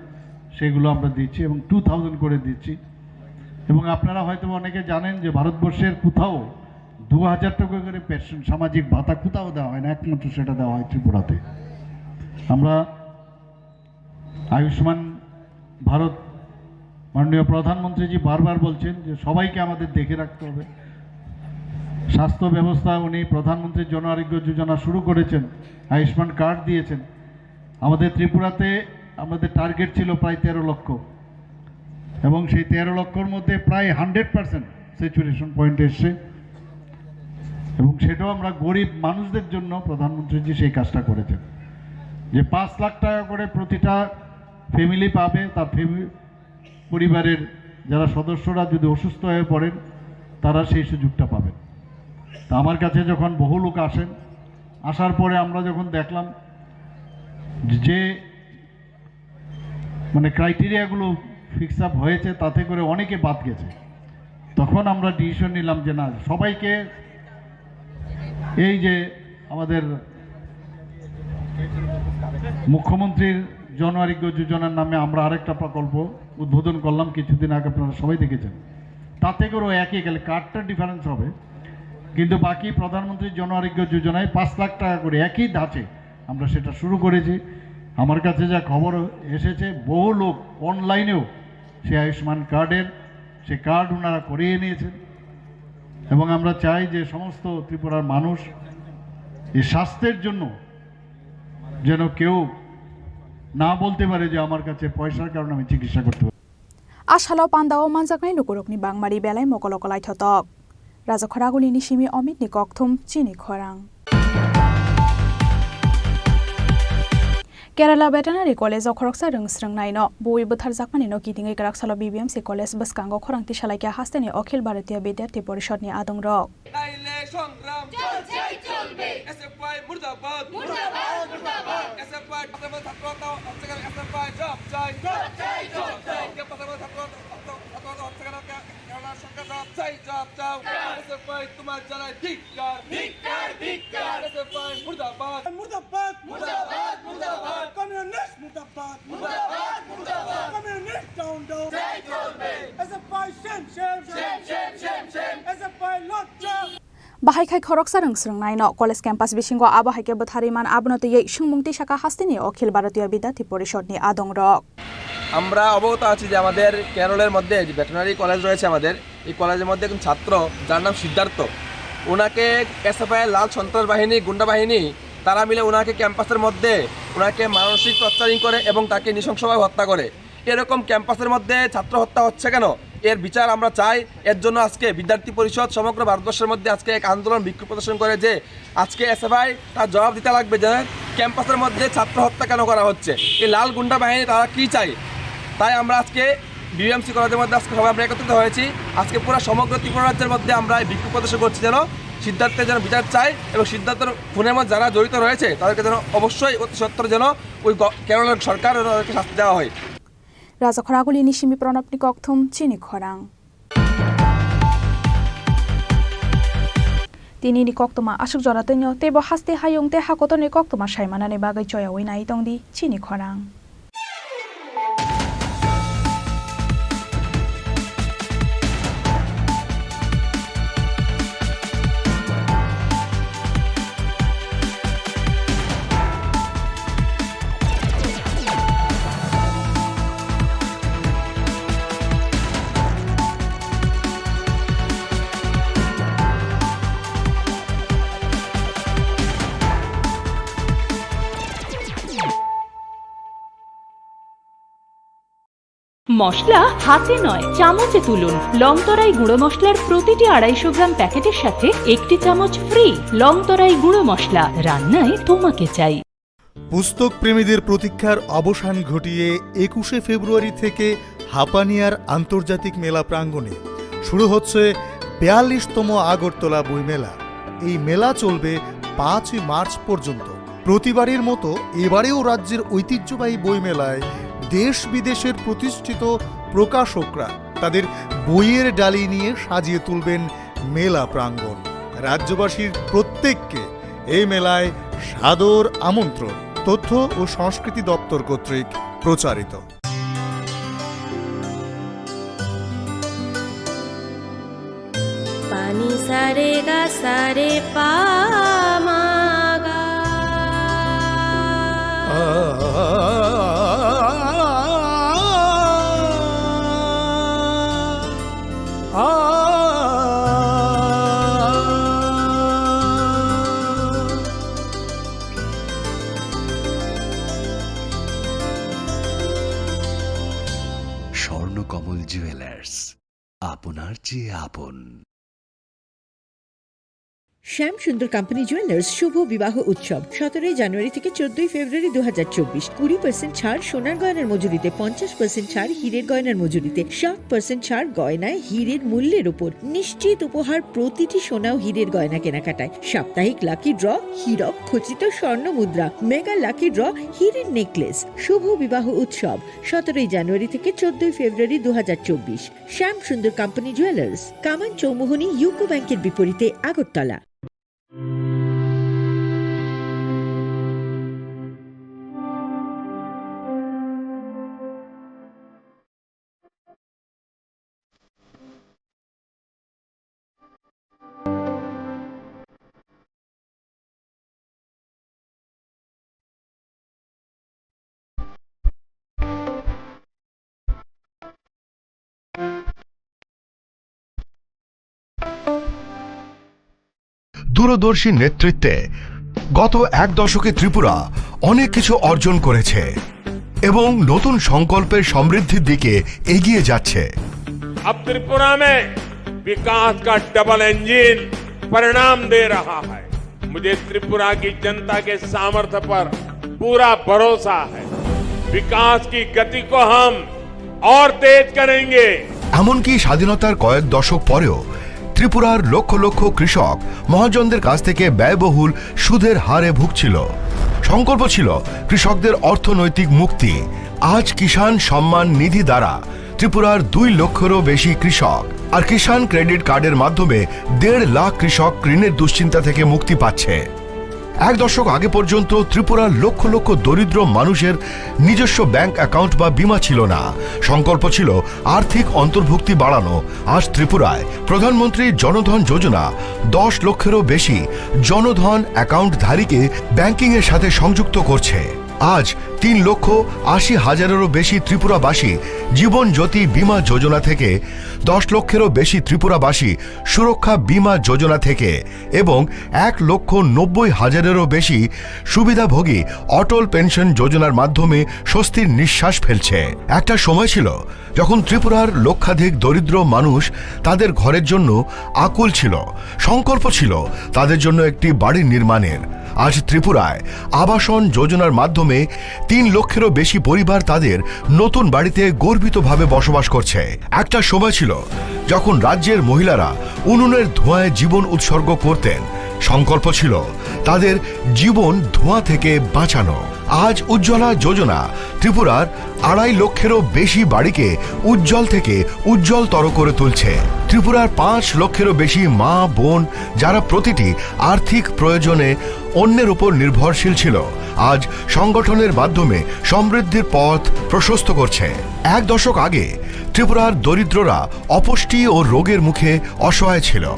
সেগুলো আমরা দিচ্ছি এবং টু থাউজেন্ড করে দিচ্ছি। এবং আপনারা হয়তো অনেকে জানেন যে ভারতবর্ষের কোথাও দু হাজার টাকা করে পেনশন, সামাজিক ভাতা কোথাও দেওয়া হয় না, একমাত্র সেটা দেওয়া হয় ত্রিপুরাতে। আমরা আয়ুষ্মান ভারত, মাননীয় প্রধানমন্ত্রীজি বারবার বলছেন যে সবাইকে আমাদের দেখে রাখতে হবে। স্বাস্থ্য ব্যবস্থা, উনি প্রধানমন্ত্রী জন আরোগ্য যোজনা শুরু করেছেন, আয়ুষ্মান কার্ড দিয়েছেন। আমাদের ত্রিপুরাতে আমাদের টার্গেট ছিল প্রায় তেরো লক্ষ, এবং সেই তেরো লক্ষর মধ্যে প্রায় হান্ড্রেড পার্সেন্ট স্যাচুরেশন পয়েন্ট এসছে। এবং সেটাও আমরা গরিব মানুষদের জন্য প্রধানমন্ত্রীজি সেই কাজটা করেছেন, যে পাঁচ লাখ টাকা করে প্রতিটা ফ্যামিলি পাবে, তার ফ্যামিলি, পরিবারের যারা সদস্যরা যদি অসুস্থ হয়ে পড়েন, তারা সেই সুযোগটা পাবেন। তা আমার কাছে যখন বহু লোক আসেন, আসার পরে আমরা যখন দেখলাম যে মানে ক্রাইটেরিয়াগুলো ফিক্স আপ হয়েছে, তাতে করে অনেকে বাদ গেছে। তখন আমরা ডিসিশন নিলাম যে না, সবাইকে এই যে আমাদের মুখ্যমন্ত্রীর জন আরোগ্য যোজনার নামে আমরা আরেকটা প্রকল্প উদ্বোধন করলাম কিছুদিন আগে, আপনারা সবাই দেখেছেন। তাতে করেও একই গেলে কার্ডটা ডিফারেন্স হবে, কিন্তু বাকি প্রধানমন্ত্রী জন আরোগ্য যোজনায় পাঁচ লাখ টাকা করে একই ধাঁচে আমরা সেটা শুরু করেছি। আমার কাছে যা খবর এসেছে, বহু লোক অনলাইনেও সেই আয়ুষ্মান কার্ডের, সে কার্ড ওনারা করিয়ে নিয়েছেন। এবং আমরা চাই যে সমস্ত ত্রিপুরার মানুষ এই স্বাস্থ্যের জন্য যেন কেউ না বলতে পারে যে আমার কাছে পয়সার কারণে আমি চিকিৎসা করতে পারি। A salo pandao manjaknai lukurokni bangmari belai mokolo kwlaithotok. Rajakhor Agulini simi Omitni kokthum chini khorang. Kerala Veterinary College o khoroksa rwng swrwngnaino bui bwtharjakmanino kitingwi kwrak salo B B M C College bwskango khorang tisalaikha hasteni Akhil Bharatiya Vidyarthi Porishod ni adongrok. নাইলে সংগ্রাম চলছেই চলবে। এসএফআই মুর্দাবাদ। মুর্দাবাদ, মুর্দাবাদ। এসএফআই পাশাপাশি ছাত্র হত্যা হচ্ছে কেন? এসএফআই জবাব চাই। জবাব চাই, জবাব চাই। কে পাশাপাশি ছাত্র হত্যা, ছাত্র হত্যা হচ্ছে কেন? কে-, কেননা সরকার জবাব চাই, জবাব চাও। এসএফআই তোমার জ্বালায় ধিক্কার। ধিক্কার, ধিক্কার। এসএফআই মুর্দাবাদ। মুর্দাবাদ, মুর্দাবাদ, মুর্দাবাদ। কমিউনিস্ট মুর্দাবাদ। মুর্দাবাদ, মুর্দাবাদ। Communist down down. চাই চলবে। SFI same same. Same same, same same. SFI লজ্জা। Bahai khai khoroksa rwng swrwngnaino college campus bisingo abo hai khe bwtharwi man, abono twiwi swngmung tisakha hasteni Akhil Bharatiya Vidyarthi Porishod ni adongrok. আমরা অবগত আছি যে আমাদের কেরলের মধ্যে যে veterinary college রয়েছে আমাদের, এই কলেজের মধ্যে একজন ছাত্র, যার নাম সিদ্ধার্থ, ওনাকে এসএফআই লাল সন্ত্রাস বাহিনী, গুন্ডা বাহিনী, তারা মিলে ওনাকে ক্যাম্পাসের মধ্যে ওনাকে মানসিক টর্চারিং করে এবং তাকে নৃশংসভাবে হত্যা করে। এরকম ক্যাম্পাসের মধ্যে ছাত্র হত্যা হচ্ছে কেন? এর বিচার আমরা চাই। এর জন্য আজকে বিদ্যার্থী পরিষদ সমগ্র ভারতবর্ষের মধ্যে আজকে এক আন্দোলন, বিক্ষোভ প্রদর্শন করে যে আজকে এসএফআই তার জবাব দিতে লাগবে যে ক্যাম্পাসের মধ্যে ছাত্র হত্যা কেন করা হচ্ছে, এই লাল গুন্ডা বাহিনী তারা কি চায়। তাই আমরা আজকে বিবিএমসি কলেজের মধ্যে আজকে সবাই আমরা একত্রিত হয়েছি। আজকে পুরো সমগ্র ত্রিপুরা রাজ্যের মধ্যে আমরা এই বিক্ষোভ প্রদর্শন করছি যেন সিদ্ধার্থের যেন বিচার চাই এবং সিদ্ধার্থের খুনের মধ্যে যারা জড়িত রয়েছে তাদেরকে যেন অবশ্যই অতি সত্বর যেন ওই গ-, কেরলের সরকার তাদেরকে শাস্তি দেওয়া হয়। Raja Khoraguli ni simi Pranab ni kokthum chini khorang. Tini ni koktwma aswk jora twino teibo haste hayung tei hakotor ni koktwma sai manani bagwi choyaui nai tongdi chini khorang. মশলা হাতে নয়, চামচে তুলুন। লংতরাই গুঁড়ো মশলার প্রতিটি আড়াইশো গ্রাম প্যাকেটের সাথে একটি চামচ ফ্রি। লংতরাই গুঁড়ো মশলা, রান্নায় তোমাকে চাই। পুস্তক প্রেমীদের প্রতীক্ষার অবসান ঘটিয়ে একুশে ফেব্রুয়ারি থেকে হাপানিয়ার আন্তর্জাতিক মেলা প্রাঙ্গণে শুরু হচ্ছে বিয়াল্লিশতম আগরতলা বইমেলা। এই মেলা চলবে পাঁচই মার্চ পর্যন্ত। প্রতিবারের মতো এবারেও রাজ্যের ঐতিহ্যবাহী বইমেলায় দেশ বিদেশের প্রতিষ্ঠিত প্রকাশকরা তাদের বইয়ের ডালি নিয়ে সাজিয়ে তুলবেন মেলা প্রাঙ্গণ, রাজ্যবাসীর প্রত্যেককে এই মেলায় সাদর আমন্ত্রণ। তথ্য ও সংস্কৃতি দপ্তর কর্তৃক প্রচারিত। Pani sa re ga sa re pa ma ga. Swarnakamal jewellers, আপনার চেয়ে আপন। শ্যাম সুন্দর কোম্পানি জুয়েলার্স শুভ বিবাহ উৎসব সতেরোই জানুয়ারি থেকে চোদ্দই ফেব্রুয়ারি দু হাজার চব্বিশ। কুড়ি পার্সেন্ট ছাড় সোনার গয়নার মজুরিতে, পঞ্চাশ পার্সেন্ট ছাড় হীরের গয়নার মজুরিতে, সাত পার্সেন্ট ছাড় গয়নায় হীরের মূল্যের উপর। নিশ্চিত উপহার প্রতিটি সোনা ও হীরের গয়না কেনাকাটায়। সাপ্তাহিক লাকি ড্র, হীরক খচিত স্বর্ণ মুদ্রা, মেগা লাকি ড্র, হীরের নেকলেস। শুভ বিবাহ উৎসব সতেরোই জানুয়ারি থেকে চোদ্দই ফেব্রুয়ারি দু হাজার চব্বিশ। শ্যাম সুন্দর কোম্পানি জুয়েলার্স, কামান চৌমুহনী ইউকো ব্যাংকের বিপরীতে, আগরতলা। দূরদর্শী নেতৃত্বে গত এক দশকে ত্রিপুরা অনেক কিছু অর্জন করেছে এবং নতুন সংকল্পের সমৃদ্ধির দিকে এগিয়ে যাচ্ছে। अब त्रिपुरा में विकास का डबल इंजन परिणाम दे रहा है। मुझे त्रिपुरा की जनता के सामर्थ्य पर पूरा भरोसा है। विकास की गति को हम और तेज करेंगे। এমনকি স্বাধীনতার কয়েক দশক পরেও ত্রিপুরার লক্ষ লক্ষ কৃষক মহাজনদের কাছ থেকে ব্যয়বহুল সুদের হারে ভুগছিল। সংকল্প ছিল কৃষকদের অর্থনৈতিক মুক্তি। আজ কিষাণ সম্মান নিধি দ্বারা ত্রিপুরার দুই লক্ষেরও বেশি কৃষক আর কিষাণ ক্রেডিট কার্ডের মাধ্যমে দেড় লাখ কৃষক ঋণের দুশ্চিন্তা থেকে মুক্তি পাচ্ছে। এক দশক আগে পর্যন্ত ত্রিপুরার লক্ষ লক্ষ দরিদ্র মানুষের নিজস্ব ব্যাংক অ্যাকাউন্ট বা বীমা ছিল না। সংকল্প ছিল আর্থিক অন্তর্ভুক্তি বাড়ানো। আজ ত্রিপুরায় প্রধানমন্ত্রী জনধন যোজনা দশ লক্ষেরও বেশি জনধন অ্যাকাউন্টধারীকে ব্যাংকিংয়ের সাথে সংযুক্ত করছে। আজ তিন লক্ষ আশি হাজারেরও বেশি ত্রিপুরাবাসী জীবন জ্যোতি বীমা যোজনা থেকে, দশ লক্ষেরও বেশি ত্রিপুরাবাসী সুরক্ষা বীমা যোজনা থেকে এবং এক লক্ষ নব্বই হাজারেরও বেশি সুবিধাভোগী অটল পেনশন যোজনার মাধ্যমে স্বস্তির নিঃশ্বাস ফেলছে। একটা সময় ছিল যখন ত্রিপুরার লক্ষাধিক দরিদ্র মানুষ তাদের ঘরের জন্য আকুল ছিল, সংকল্প ছিল তাদের জন্য একটি বাড়ি নির্মাণের। আজ ত্রিপুরায় আবাসন যোজনার মাধ্যমে তিন লক্ষেরও বেশি পরিবার তাদের নতুন বাড়িতে গর্বিতভাবে বসবাস করছে। একটা সময় ছিল যখন রাজ্যের মহিলারা উনুনের ধোঁয়ায় জীবন উৎসর্গ করতেন। সংকল্প ছিল তাদের জীবন ধোঁয়া থেকে বাঁচানো। আজ উজ্জ্বলা যোজনা ত্রিপুরার আড়াই লক্ষেরও বেশি বাড়িকে উজ্জ্বল থেকে উজ্জ্বলতর করে তুলছে। ত্রিপুরার পাঁচ লক্ষেরও বেশি মা বোন, যারা প্রতিটি আর্থিক প্রয়োজনে অন্যের উপর নির্ভরশীল ছিল, আজ সংগঠনের মাধ্যমে সমৃদ্ধির পথ প্রশস্ত করছে। এক দশক আগে ত্রিপুরার দরিদ্ররা অপুষ্টি ও রোগের মুখে অসহায় ছিল।